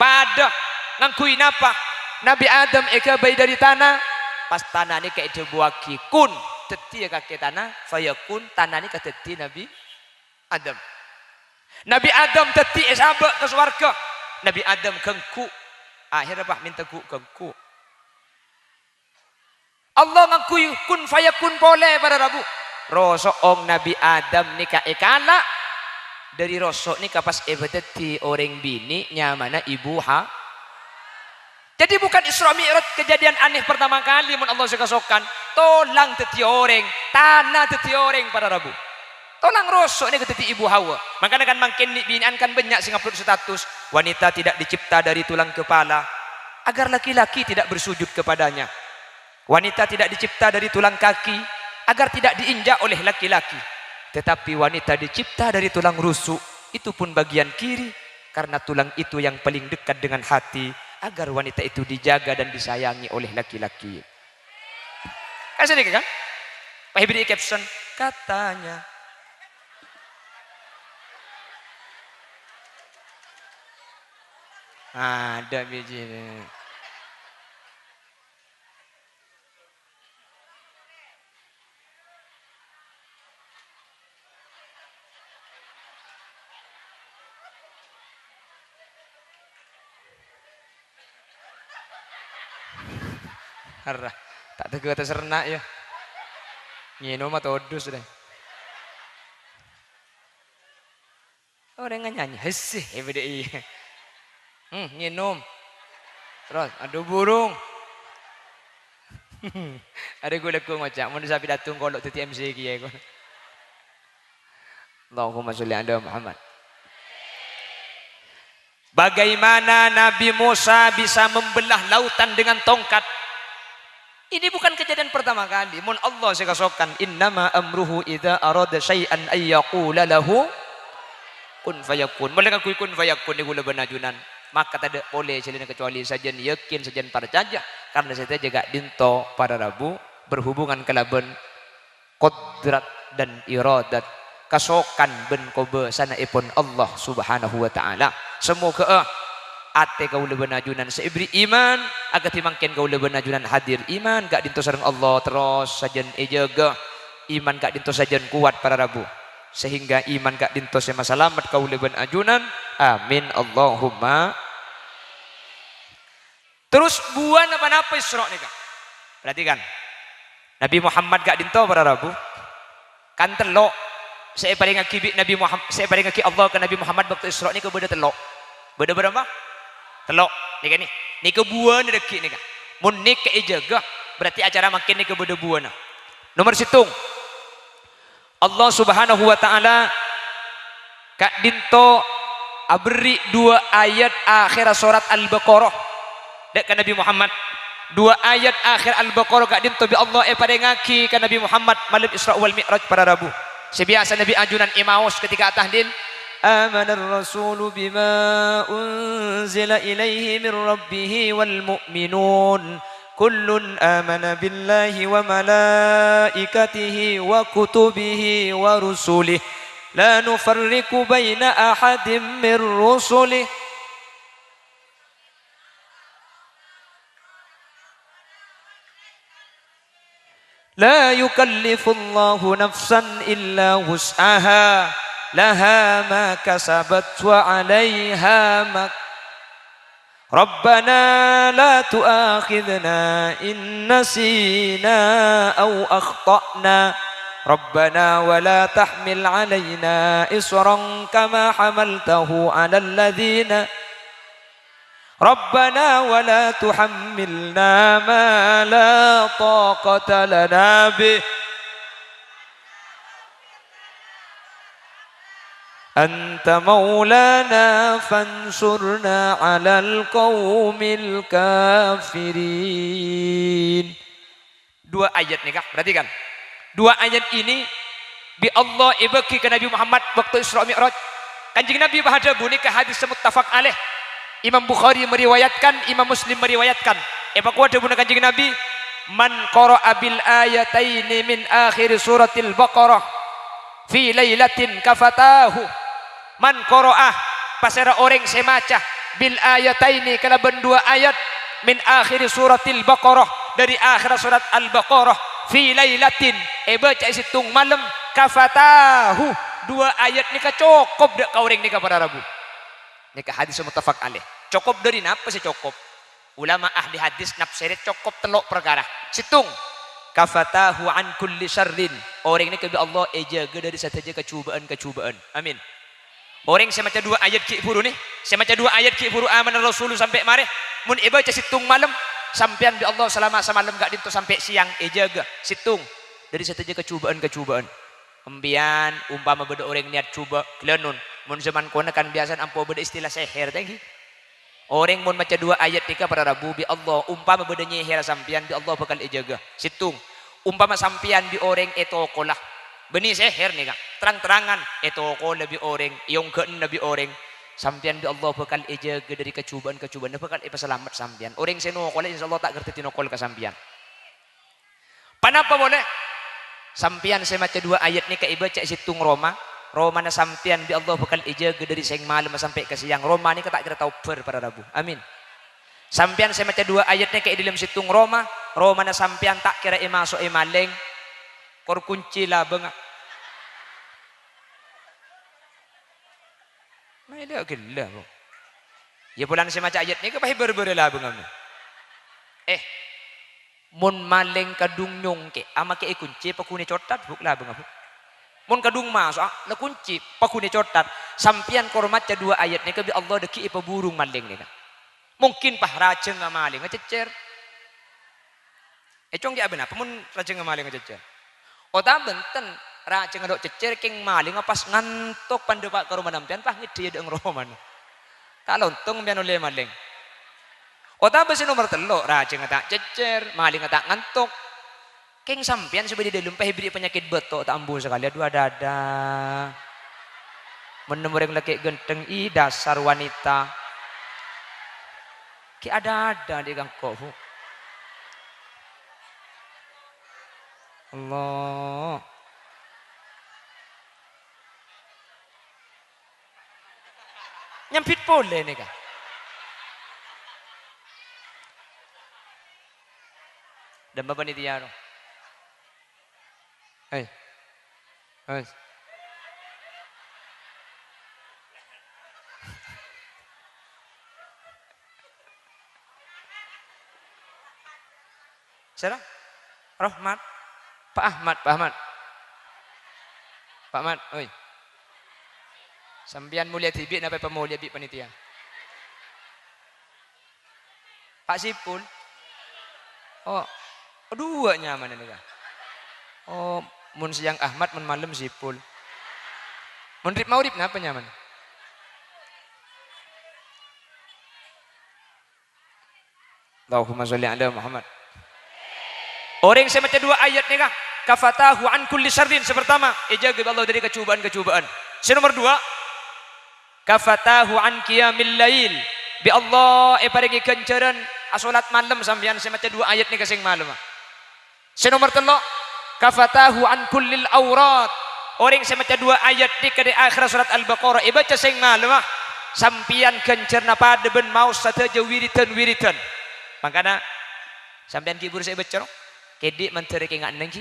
Padâ. Ngangghuy napa? Nabi Adam èghâbây dâri tana. Pas tana nèka èdhâbuwâghi, "Kun," dhâddhiyâ kakè tana, "fayakun," tana nèka dhâddhi Nabi Adam. Nabi Adam dhâddhi èsabâ' ka sowarghâ. Nabi Adam ghengghu'. Akhèrra pas mènta ghu-, ghengghu'. Allah ngangghuy kun fayakun polè, para rabu. Roso'na Nabi Adam nèka èkala'. Dâri roso' nèka pas èpadhâddhi orèng binè' nyamana Ibu Ha-, Jadi bukan Isra Mi'raj kejadian aneh pertama kali mon Allah sè kasokan. Tolang dhâddhi orèng, tana dhâddhi orèng, para rabu. Tolang roso' nèka dhâddhi Ibu Hawa. Mangkana kan mangkèn nè'-binè'an kan bânnya' sè ngupload status, "Wanita tidak dicipta dari tulang kepala, agar laki-laki tidak bersujud kepadanya. Wanita tidak dicipta dari tulang kaki, agar tidak diinjak oleh laki-laki. Tetapi wanita dicipta dari tulang rusuk, itu pun bagian kiri, karena tulang itu yang paling dekat dengan hati, agar wanita itu dijaga dan disayangi oleh laki-laki." Kan sanèka kan? Pas èberri' caption, "Katanya." Ada bijina. Arrah, ta' teggu atas renna' ya. Ngènoma todus deh. Orèng nyanyi, "Hesse," eh, bâdâ iyâ. Hmm, ngènom. Terros, "Adu burung." Arè ghu-lagghu ngoca', "Mon sapi datung kolo' dhâddhi M C kèya," ko. Allahumma sholli ala Muhammad. Bagaimana Nabi Musa bisa membelah lautan dengan tongkat? Ini bukan kejadian pertama kali. Mon Allah sè kasokan, "Innama amruhu idza arada syai'an an yaqula lahu kun fayakun." Molaè ngangghuy kun fayakun nèko la bân ajunan. Maka tadâ' polè sè laèn kecuali sajân yakin, sajân parcajâ. Karna sadhâjâ ka'dinto para rabu berhubungan kalabân kodrat dan iradat, kasokan bân kobâsanaèpon Allah Subhanahu wa Ta'ala. Samoghâ'â Atè kaulâ bân ajunan sè èberri' iman, akadhi mangkèn kaulâ bân ajunan hadir iman ka'dinto sareng Allah terros sajân èjâgâ. Iman ka'dinto sajân kowat para rabu, sehingga iman ka'dinto sè masalamet kaulâ bân ajunan. Amin, Allahumma. Terros buwâna ponapa Isra' nèka? Perhatikan. Nabi Muhammad ka'dinto para rabu, kan tello' sè èparèngaghi bi' Nabi Muham-, sè èparèngaghi Allah ka Nabi Muhammad bâkto Isra' nèka bâdâ tello'. Bâdâ bârâmpa? Tello'. Nèka nè-, nèka buwâna dhâggi' nèka. Mon nèka èjâgâ, berarti acara mangkèn nèka bâdâ buwâna. Nomor sèttong. Allah Subhanahu wa Ta'ala ka'dinto aberri' duwâ' ayat akhèrra sorat Al-Baqarah dâ' ka Nabi Muhammad. Duwâ' ayat akhèr Al-Baqarah ka'dinto bi' Allah èparèngaghi ka Nabi Muhammad malem Isra' wal Mi'raj para rabu. Sè biyasa Nabi ajunan èmaos ketika tahlil, "Amanar rasulu bima unzila ilaihi mir rabbihi wal mu'minun." Kullun amana billahi wa malaikatihi wa kutubihi wa rusulihi. La nufarriqu baina ahadim mir rusulihi. La yukallifullahu nafsan illa wus'aha. Laha ma kasabat wa 'alaiha ma Rabbana la tu'akhidhna in nasina aw akhta'na. Rabbana wa la tahmil 'alaina isran kama hamaltahu 'alal ladzina. Rabbana wa la tuhammilna ma la taqata lana bih. Anta maulana fansurna 'alal qaumil kafirin. Dua ayat nèka, perhatikan. Dua ayat ini bi' Allah èbâghi ka Nabi Muhammad bâkto Isra Mi'raj. Kanjeng Nabi pas adhâbu nèka hadis muttafaq alaih. Imam Bukhari meriwayatkan, Imam Muslim meriwayatkan. Èpakowat dhâbuna Kanjeng Nabi, "Man qara'a bil ayataini min akhiri suratil Baqarah fi lailatin kafatahu." Man qara'a, pasèra orèng sè maca, bil ayataini kalabân dua ayat, min akhiri suratil Baqarah, dâri akhèrra sorat Al-Baqarah, fi lailatin, èbâca è sèttong malem, kafatahu, dua ayat nèka cokop dâ' ka orèng nèka para rabu. Nèka hadis muttafaq alaih. Cokop dâri napa sè cokop? Ulama ahli hadis nafsèrè cokop tello' parkara. Sèttong, kafatahu an kulli syarrin. Orèng nèka bi' Allah èjâgâ dâri sadhâjâ kajhubâ'ân-kajhubâ'ân. Amin. Orèng sè maca dua ayat ghi' bhuru nè, sè maca dua ayat ghi' bhuru amanar rasulu sampè' marè. Mon èbâca sèttong malem, sampèyan bi' Allah salama samalem ka'dinto sampè' sèyang èjâgâ. Sèttong, dâri sadhâjâ kajhubâ'ân-kajhubâ'ân. Empèyan, ompama bâdâ orèng niyat jhubâ', ghellânon. Mon zaman kona kan biyasana ampo bâdâ istilah sèhèr, ta' ènggi? Orèng mon maca dua ayat nèka para rabu bi' Allah, ompama bâdâ nyèhèr sampèyan, bi' Allah bhâkal èjâgâ. Sèttong, ompama sampèyan bi' orèng ètokola, bânnè sèhèr nèka, terang-terangan ètokola bi' orèng, èongghâ'âna bi' orèng, sampèyan bi' Allah bhâkal èjâgâ dâri kajhubâ'ân-kajhubâ'ânna, bhâkal èpasalamet sampèyan. Orèng sè nokola, insyaallah ta' kèra dhâddhi nokol ka sampèyan. Ponapa polè? Sampèyan sè maca dua ayat nèka èbâca è sèttong roma, romana sampèyan bi' Allah bhâkal èjâgâ dâri sèng malem sampè' ka sèyang. Roma nèka ta' kèra taobhâr para rabu. Amin. Sampèyan sè maca dua ayat nèka è dâlem sèttong roma, romana sampèyan ta' kèra èmaso'è malèng. Kor koncè labângnga. Maèla ghellâ', Bu. Yâ, polana sè maca ayat nèka pas èbâr-bârâ labângnga. Eh, Mon malèng kadhung nyongkè', amakè'è koncè, paghunè cotthak, Bu', labângnga, Bu'. Mon kadhung maso'a, la koncè, paghunè cotthak. Sampèyan kor maca dua ayat nèka bi' Allah dhâggi' èpabhurung malèng nèka. Mungkin pas rajângnga malèngnga cèccèr. È congkè' abâ' napa mon rajângnga malèngnga cèccèr? Otabâ bhunten, rajângnga lo' cèccèr, kèng malèngnga pas ngantok pandâpa' ka romana sampèyan, pas ngèdhâ è adâ'na romana. Ta' lontong sampèyan ollè malèng. Otabâ sè nomer tello', rajângnga ta' cèccèr, malèngnga ta' ngantok. Kèng sampèyan sè bâdâ è dâlem pas èberri' panyakèt bâto' ta' ambu sakalè, adu, adâ-adâ. Mon nemmo orèng lakè' ghântheng, ih, dasar wanita. Ghi' adâ-adâ dhi' kangko', Bu'. Allah. Nyambit polè nèka. Dhâmma panitia, no. Hei. Hei. Sèra? Rahmat. Pak Ahmad, Pak Ahmad. Pak Ahmad, oi. Sampèyan molèya dhibi', napa èpamolèya bi' panitia? Pak Sipul. Oh, duwâ' nyamana nèka. Oh, mon sèyang Ahmad, mon malem Sipul. Mon rib-magrib napa nyamana? Allahumma sholli ala Muhammad. Orèng sè maca duwâ' ayat nèka, kafatahu an kulli syarrin. Sè partama, èjâgâ bi' Allah dâri kacobâ'ân-kacobâ'ân. Sè nomer duwâ', kafatahu an qiyamil lail. Bi' Allah èparèngè ghânjhârân asholat malem sampèyan sè maca duwâ' ayat nèka sèng malemma. Sè nomer tello', kafatahu an kullil aurat. Orèng sè maca duwâ' ayat nèka dâri akhèr sholat Al-Baqarah èbâca sèng malemma, sampèyan ghânjhârna padâ bân maos sadhâjâ wiridan-wiridan. Mangkana, sampèyan ghi' buru sè èbâca, no? Kèdhi' mandhâr è kènga' enneng ghi.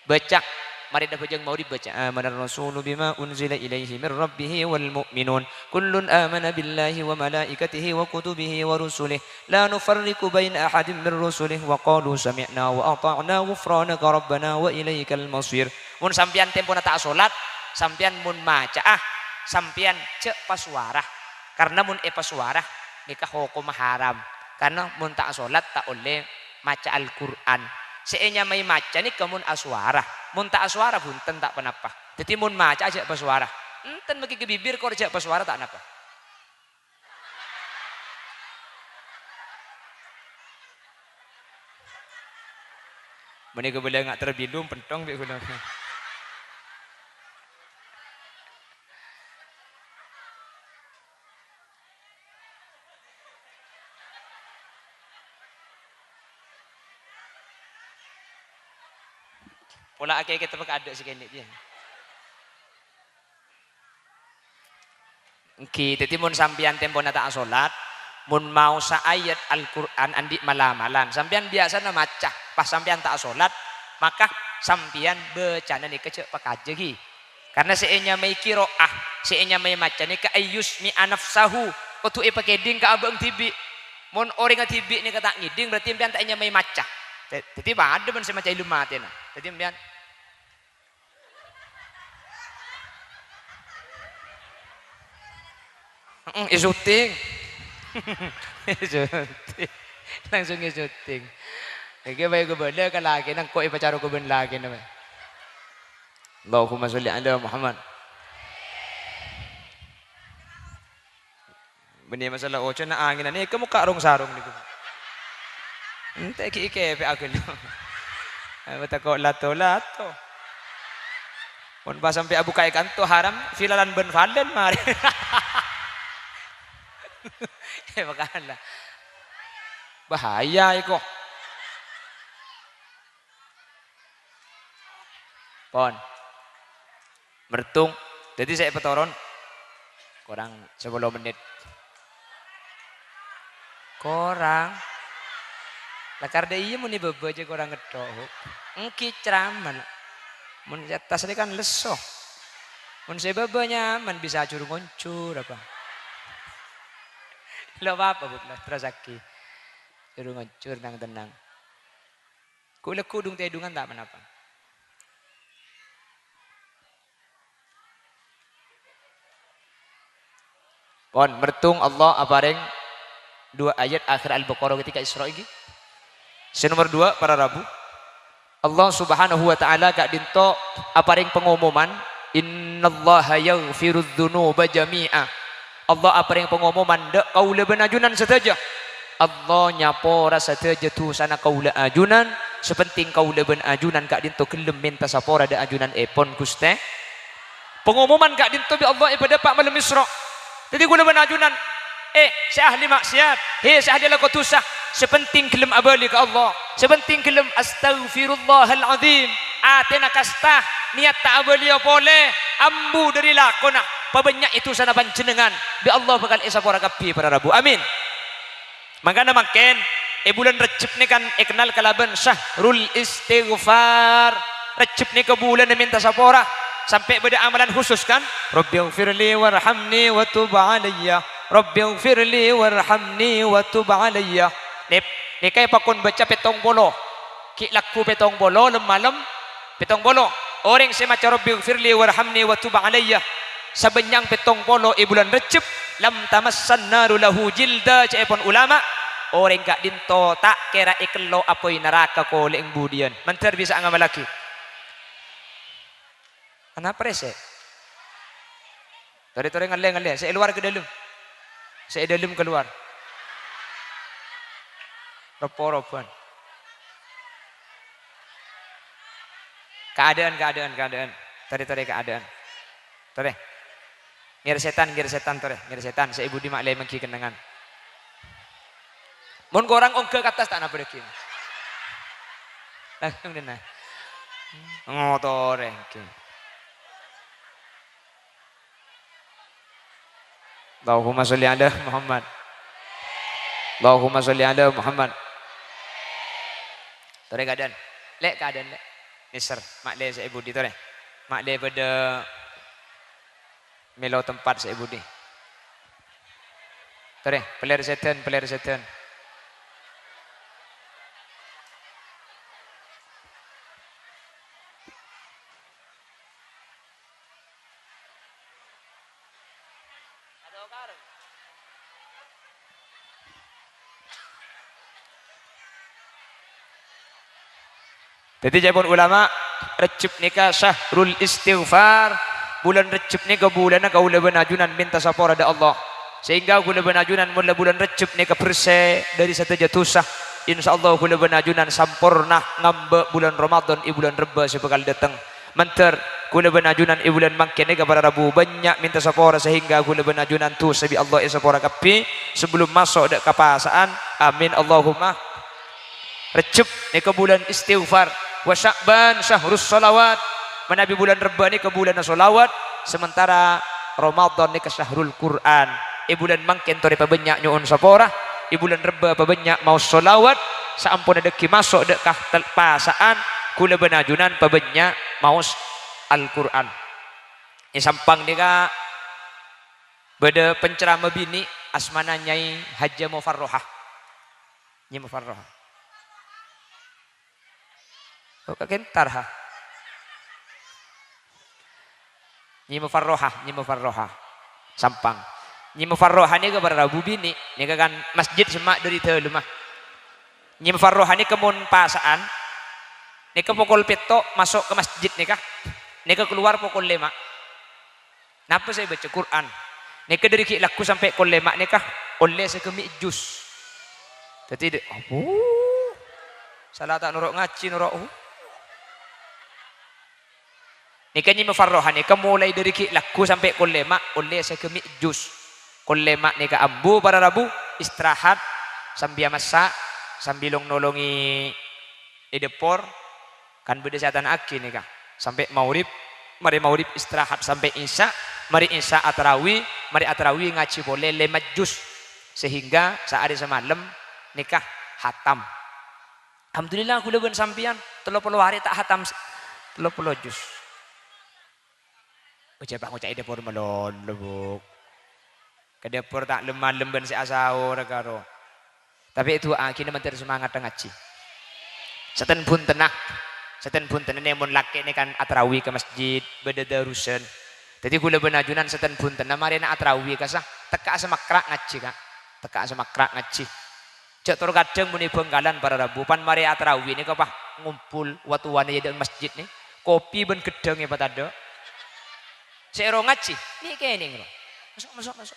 Bâca. Marè abhâjâng magrib bâca, "Amanar rasulu bima unzila ilaihi mir rabbihi wal mu'minun. Kullun amana billahi wa malaikatihi wa kutubihi wa rusulihi. La nufarriqu baina ahadin mir rusulihi wa qalu sami'na wa ata'na ghufranaka rabbana wa ilaikal masir." Mon sampèyan tempona ta' asolat, sampèyan mon maca'a, sampèyan jhâ' pasowara. Karna mon èpasowara, nèka hokomma haram. Karna mon ta' asolat, ta' ollè maca Al-Qur'an. Sè ènyamaè maca nèka mon asowara. Mon ta' asowara, bhunten, ta' ponapa. Dhâddhi, mon maca jhâ' pasowara. Enten maghi ka bibir, kor jhâ' pasowara, ta' napa. Mènèka bâlâ nga' terbilung, pentong bi' ghulâ. Pola akèkè teppa' ka adâ' sè kènè', yâ. Èngghi, dhâddhi mon sampèyan tempona ta' asolat, mon maosa ayat Al-Qur'an andi' mala-malan, sampèyan biyasana maca, pas sampèyan ta' asolat, maka sampèyan bâcana nèka jhâ' pakajâ, ghi. Karna sè ènyamaè qira'ah, sè ènyamaè maca nèka ayyusmi'a nafsahu, kodhu èpakèdhing ka abâ'na dhibi'. Mon orèngnga dhibi' nèka ta' ngèdhing, berarti sampèyan ta' ènyamaè maca. Dâ-, dhâddhi padâ bân sè maca èlmo matèna. Dhâddhi sampèyan, heeh, èsyuting. Èsyuting. Langsung èsyuting. Èngghi bhâi ghâbâlâ ka lakèna, engko' èpacaroka bân lakèna, bhâi. Allahumma sholli ala Muhammad. Bânnè masalah ocana angènan, nèka mokka' rong-sarong nèko. Ente' ghi' èkèpè'a ghâllu. Apa tako' lato-lato. Mon pas sampè' abuka'è kanto haram, filalan bân falen marè. Eh, makana. Bahaya iko. Pon. Mertung. Dhâddhi sè èpatoron korang sapolo mennit. Korang. Lah, kardhâ iyâ mon è bâbâ jhâ' korang ngetto', Hu. Èngghi ceramah. Mon è attas rè kan lesso. Mon sè bâbâ nyaman bisa jhur-ngonjhur apa. Lo' apa, Bu, lah, terrosaghi. Jhur-ngonjhur, nang-tennang. Ghu-, lagghu' dhung-tèdhungan ta' ponapa. Pon, mertung Allah aparèng duwâ' ayat akhir Al-Baqarah ketika Isra' ghi. Sè nomer duwâ', para rabu. Allah Subhanahu wa Ta'ala ka'dhinto aparèng pangomoman, "Innallaha yaghfirudz dzunuba jami'a." Allah aparèng pangomoman, "Dâ' kaulâ bân ajunan sadhâjâ." Allah nyapora sadhâjâ dhusana kaulâ ajunan, sè pentèng kaulâ bân ajunan ka'dhinto ghellem mènta sapora dâ' ajunanèpon, Ghustè. Pangomoman ka'dhinto bi' Allah èpadâpa' malem Isra'. Dhâddhi kaulâ bân ajunan, eh, sè ahli ma'siyat, he, sè ahli alako dhusa, sè pentèng ghellem abâli ka Allah, sè pentèng ghellem astaghfirullahal adzim, atèna kasta, niyat ta' abâliyâ polè, ambu dâri lakona, pabânnya'è dhusana panjhennengngan, bi' Allah bhâkal èsapora kabbhi, para rabu. Amin. Mangkana mangkèn, È bulân Rejjeb nèka kan èkennal kalabân syahrul istighfar. Rejjeb nèka bulânna mènta sapora. Sampè' bâdâ amalan khusus kan? "Rabbighfirli warhamni wa tub alayya. Rabbighfirli warhamni wa tub alayya." Nèp-, nèka èpakon baca pèttong polo. Ghi' lagghu pèttong polo, lem-malem pèttong polo. Orèng sè maca "Rabbighfirli warhamni wa tub alayya" sabânnya'an pèttong polo è bulân Rejjeb, "lam tamassan naru lahu jilda," ca'èpon ulama, orèng ka'dinto ta' kèra èkello apoy naraka kolè'eng budiyân. Mandhâr bisa ngamallaghi. Anapa rèsè'? Torè-torè ngallè, ngallè. Sè è lowar ka dâlem. Sè è dâlem kalowar. Ropo-ropoan. Keadaan, keadaan, keadaan. Torè-torè keadaan. Torè. Ngèr sètan, ngèr sètan, torè. Ngèr sètan. Sè è budi ma' lè mèngghi kennengngan. Mon korang ongghâ ka attas ta' napa dhâggi'. Langsung dina. Ngotorè, oke. Allahumma sholli ala Muhammad. Allahumma sholli ala Muhammad. Torè keadaan. Lè' keadaan, Lè'. Nèser, ma' lè sè è budi, torè. Ma' lè bâdâ mèlo tempat sè è budi. Torè, pèlèr sèdhân, pèlèr sèdhân. Dhâddhi, ca'èpon ulama, Rejjeb nèka syahrul istighfar. Bulân Rejjeb nèka bulânna kaulâ bân ajunan mènta sapora dâ' Allah. Sehingga kaulâ bân ajunan mon la bulân Rejjeb nèka bersè dhâri sadhâjâ dhusa. Insyaallah kaulâ bân ajunan samporna ngambâ' bulân Ramadan è bulân Rebbâ sè bhâkal dâteng. Mandhâr, kaulâ bân ajunan è bulân mangkèn nèka para rabu bânnya' mènta sapora sehingga kaulâ bân ajunan dhusa bi' Allah èsapora kabbhi sabellun maso' dâ' kapasa'an. Amin, Allahumma. Rejjeb nèka bulân istighfar, wa Sya'ban syahrus sholawat. Manabi bulân Rebbâ nèka bulânna sholawat, sementara Ramadan nèka syahrul Qur'an. È bulân mangkèn torè pabânnya' nyo'on sapora, è bulân Rebbâ pabânnya' maos sholawat, saamponna dhâggi' maso' dâ' ka tel-, pasa'an, kaulâ bân ajunan pabânnya' maos Al-Qur'an. È Sampang nèka bâdâ penceramah binè' asmana Nyai Hajjah Mufarrohah. Nyai Mufarrohah. Oh, ka Kentar, ha? Nyai Mufarrohah, Nyai Mufarrohah. Sampang. Nyai Mufarrohah nèka para rabu binè', nèka kan masjid semma' dhâri dâlemma. Nyai Mufarrohah nèka mon pasa'an, nèka pokol pètto' maso' ka masjid nèka. Nèka kalowar pokol lèma'. Napa sè èbâca Qur'an? Nèka dhâri ghi' lagghu sampè' kol lèma' nèka ollè sagâmè' jus. Dhâddhi, dhi-, apo? Sala ta' noro' ngajhi, noro', uh. Nèka Nyai Mufarrohah nèka molaè dhâri ghi' lagghu sampè' kol lèma' ollè sagâmè' jus. Kol lèma' nèka ambu para rabu, istirahat, sambi amassa', sambi long-nolongè è dâpor, kan bâdâ sè atana'aghi nèka, sampè' maghrib, marè maghrib istirahat sampè' isya, marè isya atarawi, marè atarawi ngajhi polè lèma' jus, sehingga saarè samalem nèka hatam. Alhamdulillah, kaulâ bân sampèyan tello polo arè ta' hatam s-, tello polo jus. Ojhâ' pas ngoca' è dâpor malolo, Bu'. Ka dâpor ta' lem-malem bân sè asaor karo. Tapè du'aaghinah mandhâr samangatta ngajhi. Saten bhuntenna, saten bhuntenna nè mon lakè' nè kan atarawi ka masjid, bâdâ darusan. Dhâddhi kaulâ bân ajunan saten bhuntenna marèna atarawi kassa, tekka'a samakra' ngajhi, Ka'. Tekka'a samakra' ngajhi. Jhâ' tor kadhâng mon è Bhângkalan para rabu, pan marè atarawi nèka pas ngompol wa-, towana è adâ'na masjid nè, kopi bân ghâddhâng èpatadâ'. Sè ro ngajhi, nè'-kènè' ro. Maso', maso', maso'.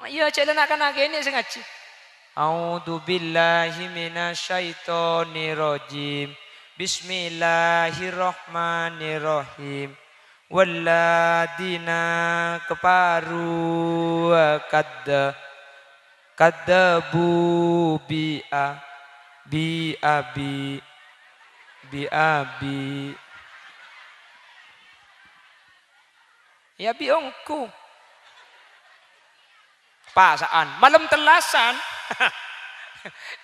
Iyâ, jhâ' la na'-kana' kènè' sè ngajhi. A'udzubillahi minasyaitonirrajim. Bismillahirrahmanirrahim. Walladzina kafaru wa kadza-, kadzabu bi a-, bi abi, bi abi. Yâ, bi ongghu. Pasa'an, malem tellasan.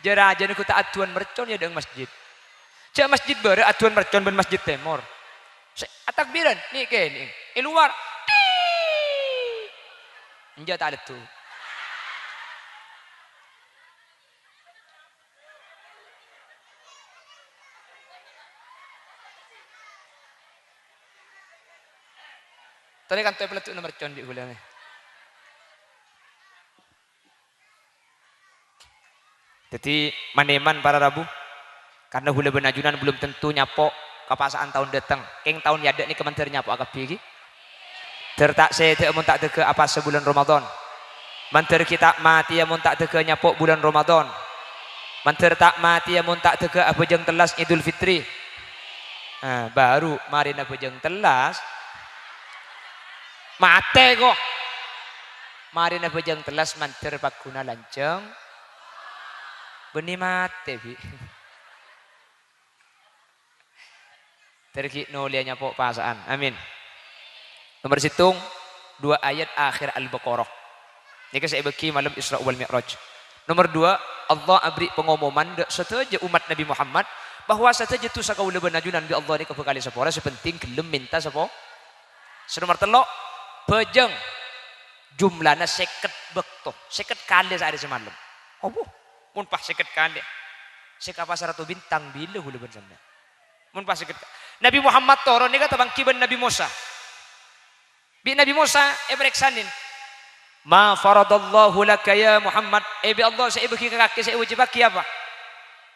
Jâ-rajâna ghu ta' addu'ân mercon yâ dâ' masjid. Jâ' masjid bârâ' addu'ân mercon bân masjid tèmor. Sè atakbiran, nè' kènè'. È lowar. Tii! Enjâ' ta' leddhu. Torè kanto è paleddhu'na mercon bi' ghulâ, nè. Dhâddhi, man-èman para rabu, karna ghulâ bân ajunan belum tentu nyapo' kapasa'an taon dâteng. Kèng taon è adâ' nèka mandhâr nyapo'a kabbhi, ghi? Dhâr ta' sèdhâ'â mon ta' dhâghâ apasa bulân Ramadan. Mandhâr ghi' ta' matèya mon ta' dhâghâ nyapo' bulân Ramadan. Mandhâr ta' matèya mon ta' dhâghâ abhâjâng tellas Idul Fitri. Nah, baru marèna abhâjâng tellas, matè, ko'. Marèna abhâjâng tellas mandhâr pagghuna lanjhâng. Bânnè matè, bi'. Dhâr ghi' nolèya nyapo' pasa'an. Amin. Nomer sèttong, dua ayat akhir Al-Baqarah. Nèka sè èbâghi malem Isra wal Mi'raj. Nomer dua, Allah aberri' pangomoman dâ' sadhâjâ ommat Nabbhi Muhammad bahwa sadhâjâ dhusa kaulâ bân ajunan bi' Allah nèka bhâkal èsapora, sè penting ghellem mènta sapo-, sè nomer tello', bhâjâng jumlana sèket bâkto, sèket kalè saarè samalem. Apa? Mon pas sèket kalè, sè ka pasar Ratu Bintang bilâ ghulâ bân sampèyan? Mon pas sèket ka-, Nabbhi Muhammad toron nèka tapangghi bân Nabbhi Mosa. Bi' Nabbhi Mosa èparèksanè, "Ma faradallahu laka ya Muhammad?" È, bi' Allah sè èbâghi ka kakè sè èwâjibhâghi apa?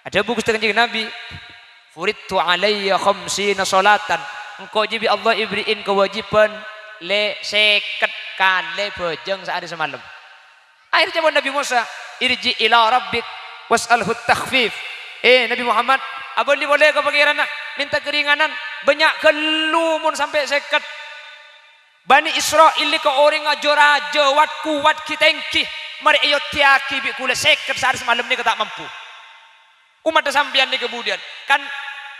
Adhâbu Ghustè Kanjeng Nabbhi, "Furidtu alayya khamsina sholatan." Engko' jiyâ bi' Allah èberri'in kawâjibhân lè-, sèket kalè bhâjâng saarè samalem. Akhèr ca'èpon Nabbhi Mosa, "Irji' ila rabbik was'alhu takhfif." È, Nabbhi Muhammad, abâli polè ka Pangèranna, mènta karènganan, bânnya' ghâllu mon sampè' sèket. Bani Isra'il nèka orèngnga jâ-rajâ, wat-kowat, ghi-tèngghi, marè èoddhiyâghi bi' ghulâ sèket saarè samalem nèka ta' mampu. Ommaddhâ sampèyan nèka budiyân? Kan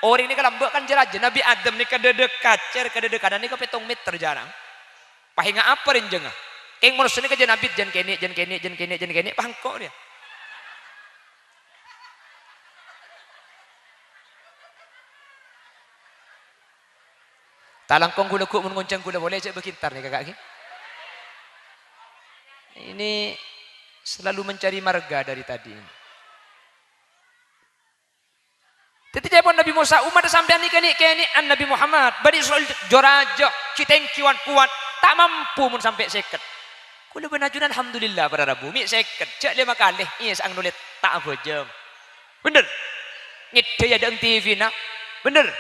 orèng nèka lambâ' kan jâ-rajâ. Nabbhi Adam nèka dâdâ kacèr ka dâdâ kanan nèka pèttong mèter jârâng. Pas enga' apa rènjângnga? Kèng manossa nèka jân abit, jân kènè', jân kènè', jân kènè', jân kènè', pas engko' rèya. Ta' langkong ghulâ ghu' mon ngonjhâng ghulâ polè, jhâ' bâghi entar nèka, Ka', ghi. Ini selalu mencari marga dari tadi ini. Dhâddhi, ca'èpon Nabbhi Mosa, "Ommaddhâ sampèyan nèka nè'-kènè'an Nabbhi Muhammad, bâdâ è Isra'il jâ-rajâ, ghi-tèngghi wan-kowat, ta' mampu mon sampè' sèket." Ghulâ bân ajunan, alhamdulillah, para rabu, mè' sèket, jhâ' lèma kalè, iyâ, saangghuna lè ta' abhâjâng. Bhender? Ngèddhâ è adâ'na T V-na. Bhender?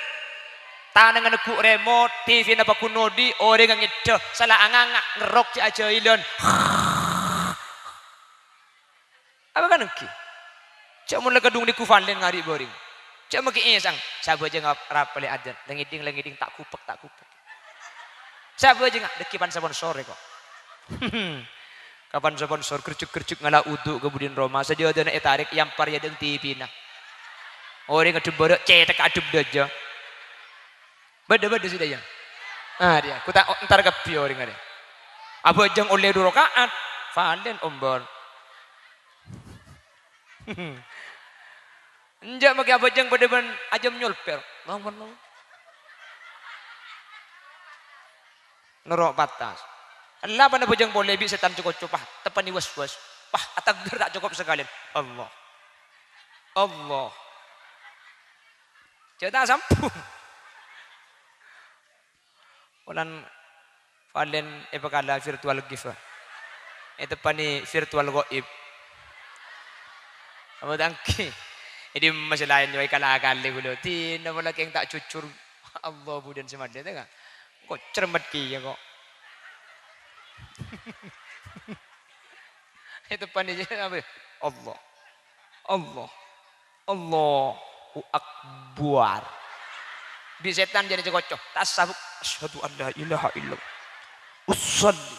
Tanangnga neggu' remot, T V-na paggun odi', orèngnga ngèddhâ, sala anganga', ngerrok jhâ' ajhâilan. Apa kan ènggi? Jhâ' mon la kadhung nèggu valen ngarè' bhâring. Jhâ' makè èsang, sabhâjângnga rapalè adzan. Lèngèding, lèngèding, ta' ghupèk, ta' ghupèk. Sabhâjângnga, dhâggi' pan sponsor, ko'. Kapan sponsor, gerjek-gerjek ngala' udu' ka budina roma, sajâdâna ètarèk, èyampar è adâ'na T V-na. Orèng adhep bârâ', cèthak adhep dâjâ. Bâdâ, bâdâ sè dâjâ. Ah, rèya. Ghu ta' entar kabbhi orèng arèya. Abhâjâng ollè du raka'at. Valen ombâr. Enjâ' makè abhâjâng padâ bân ajâm nyolpèr. Allahu Akbar. Noro' patas. Ella pan abhâjâng polè bi' sètan co-koco, pah, teppa'na was-was. Pah, atakbir ta' cokop sakalèyan. Allah. Allah. Jhâ' ta' sambhung. Polana valen èpakala virtual gift, Pak. Èteppa'na virtual ghaib. Apa ta' ènggi? È dimma sè laèn jâ' èkala-kalè ghulâ. Dinah pola kèng ta' jujur. Allah budina sè madâ, ta' ka? Engko' cermet kèya, ko'. Èteppa'na jâ-, apa? Allah. Allah. Allahu Akbar. Bi' sètan jârèya co-koco. Tasawuf. Asyhadu an la ilaha illallah. Usalli.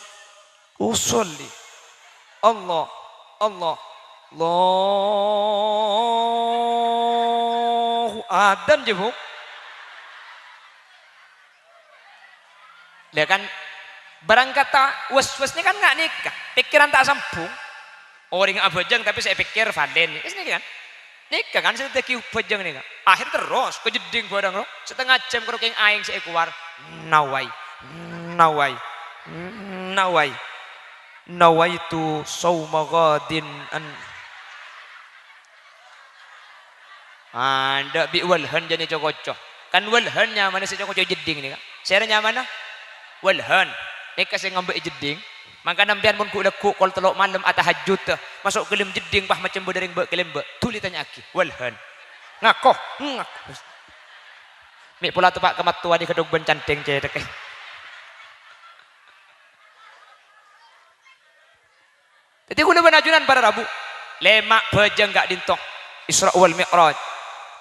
Usalli. Allah. Allah. Allahu adzan, jâ, Bu. Lah kan, barangkata was-was nèka kan nga' nèka, pèkkèran ta' sambhung. Orèng abhâjâng tapè sè èpèkkèr valen. Wis nèka kan? Nèka kan sè dhâddhi bhâjâng nèka. Akhèr terros ka jeddhing bhârâng, ro. Satengnga jam karo kèng aèng sè èkowar. Nawai. Nawai. Nawai. Nawaitu shauma ghadin an-, Adâ' bi' walhan jâ' nè co-koco. Kan walhan nyamana sè co-koco è jeddhing nèka. Sèra nyamana? Walhan. Nèka sè ngambâ' è jeddhing. Mangkana sampèyan mon ghu'-lagghu' kol tello' malem atahajjud, maso' ghâlem jeddhing, pas macem bâdâ rèng bâ' kalèmbâ', dhuli tanya'aghi. Walhan. Ngako. Ngako. Mè' pola teppa' ka mattowa nè ghâdhung bân candheng cèthèkè. Dhâddhi, kaulâ bân ajunan para rabu, lèma' bhâjâng ka'dinto, Isra wal Mi'raj.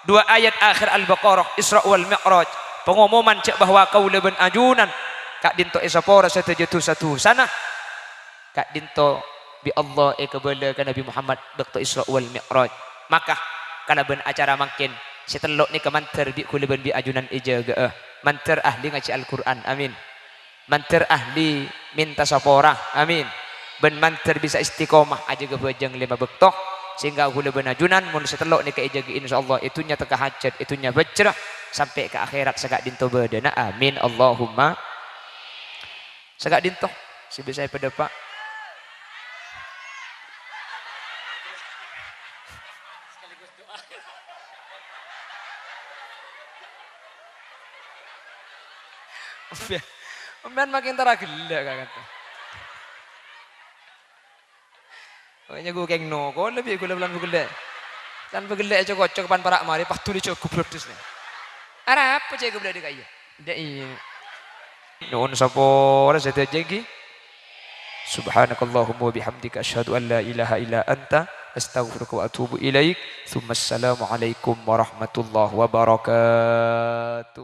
Dua ayat akhir Al-Baqarah, Isra wal Mi'raj. Pangomoman jâ' bahwa kaulâ bân ajunan ka'dinto èsapora sadhâjâ dhusa-dhusana. Ka'dinto bi' Allah èkabâlâ ka Nabi Muhammad bâkto Isra wal Mi'raj. Maka, kalabân acara mangkèn, sè tello' nèka mandhâr bi' kaulâ bân bi' ajunan èjâgâ'â. Mandhâr ahli ngajhi Al-Qur'an. Amin. Mandhâr ahli mènta sapora, amin. Bân mandhâr bisa istiqomah ajâgâ bhâjâng lèma bâkto, sehingga kaulâ bân ajunan mon sè tello' nèka èjâgâ, insyaallah, è dhunnya tekka hajhât, è dhunnya bhâjrâ, sampè' ka akhèrat saka'dinto bâdâna. Amin, Allahumma. Saka'dinto sè bisa èpadâpa'. Sampèyan makèn tara ghellâ' ka ka'dinto. Pokoknya ghukeng no, kaulâ bi' kaulâ lan pagellâ'. Lan pagellâ' èco-koco pan para' marè, pas dhuli jâghu blodus nè. Arapa cè' ghâbla dhi' ka'iyâ? Dâ' iyâ. Nu'un sapora sadhâjâ ghi. Subhanakallahumma wa bihamdika, asyhadu an la ilaha illa anta, astaghfiruka wa atubu ilaik. Tsumma assalamualaikum warahmatullahi wabarakatuh.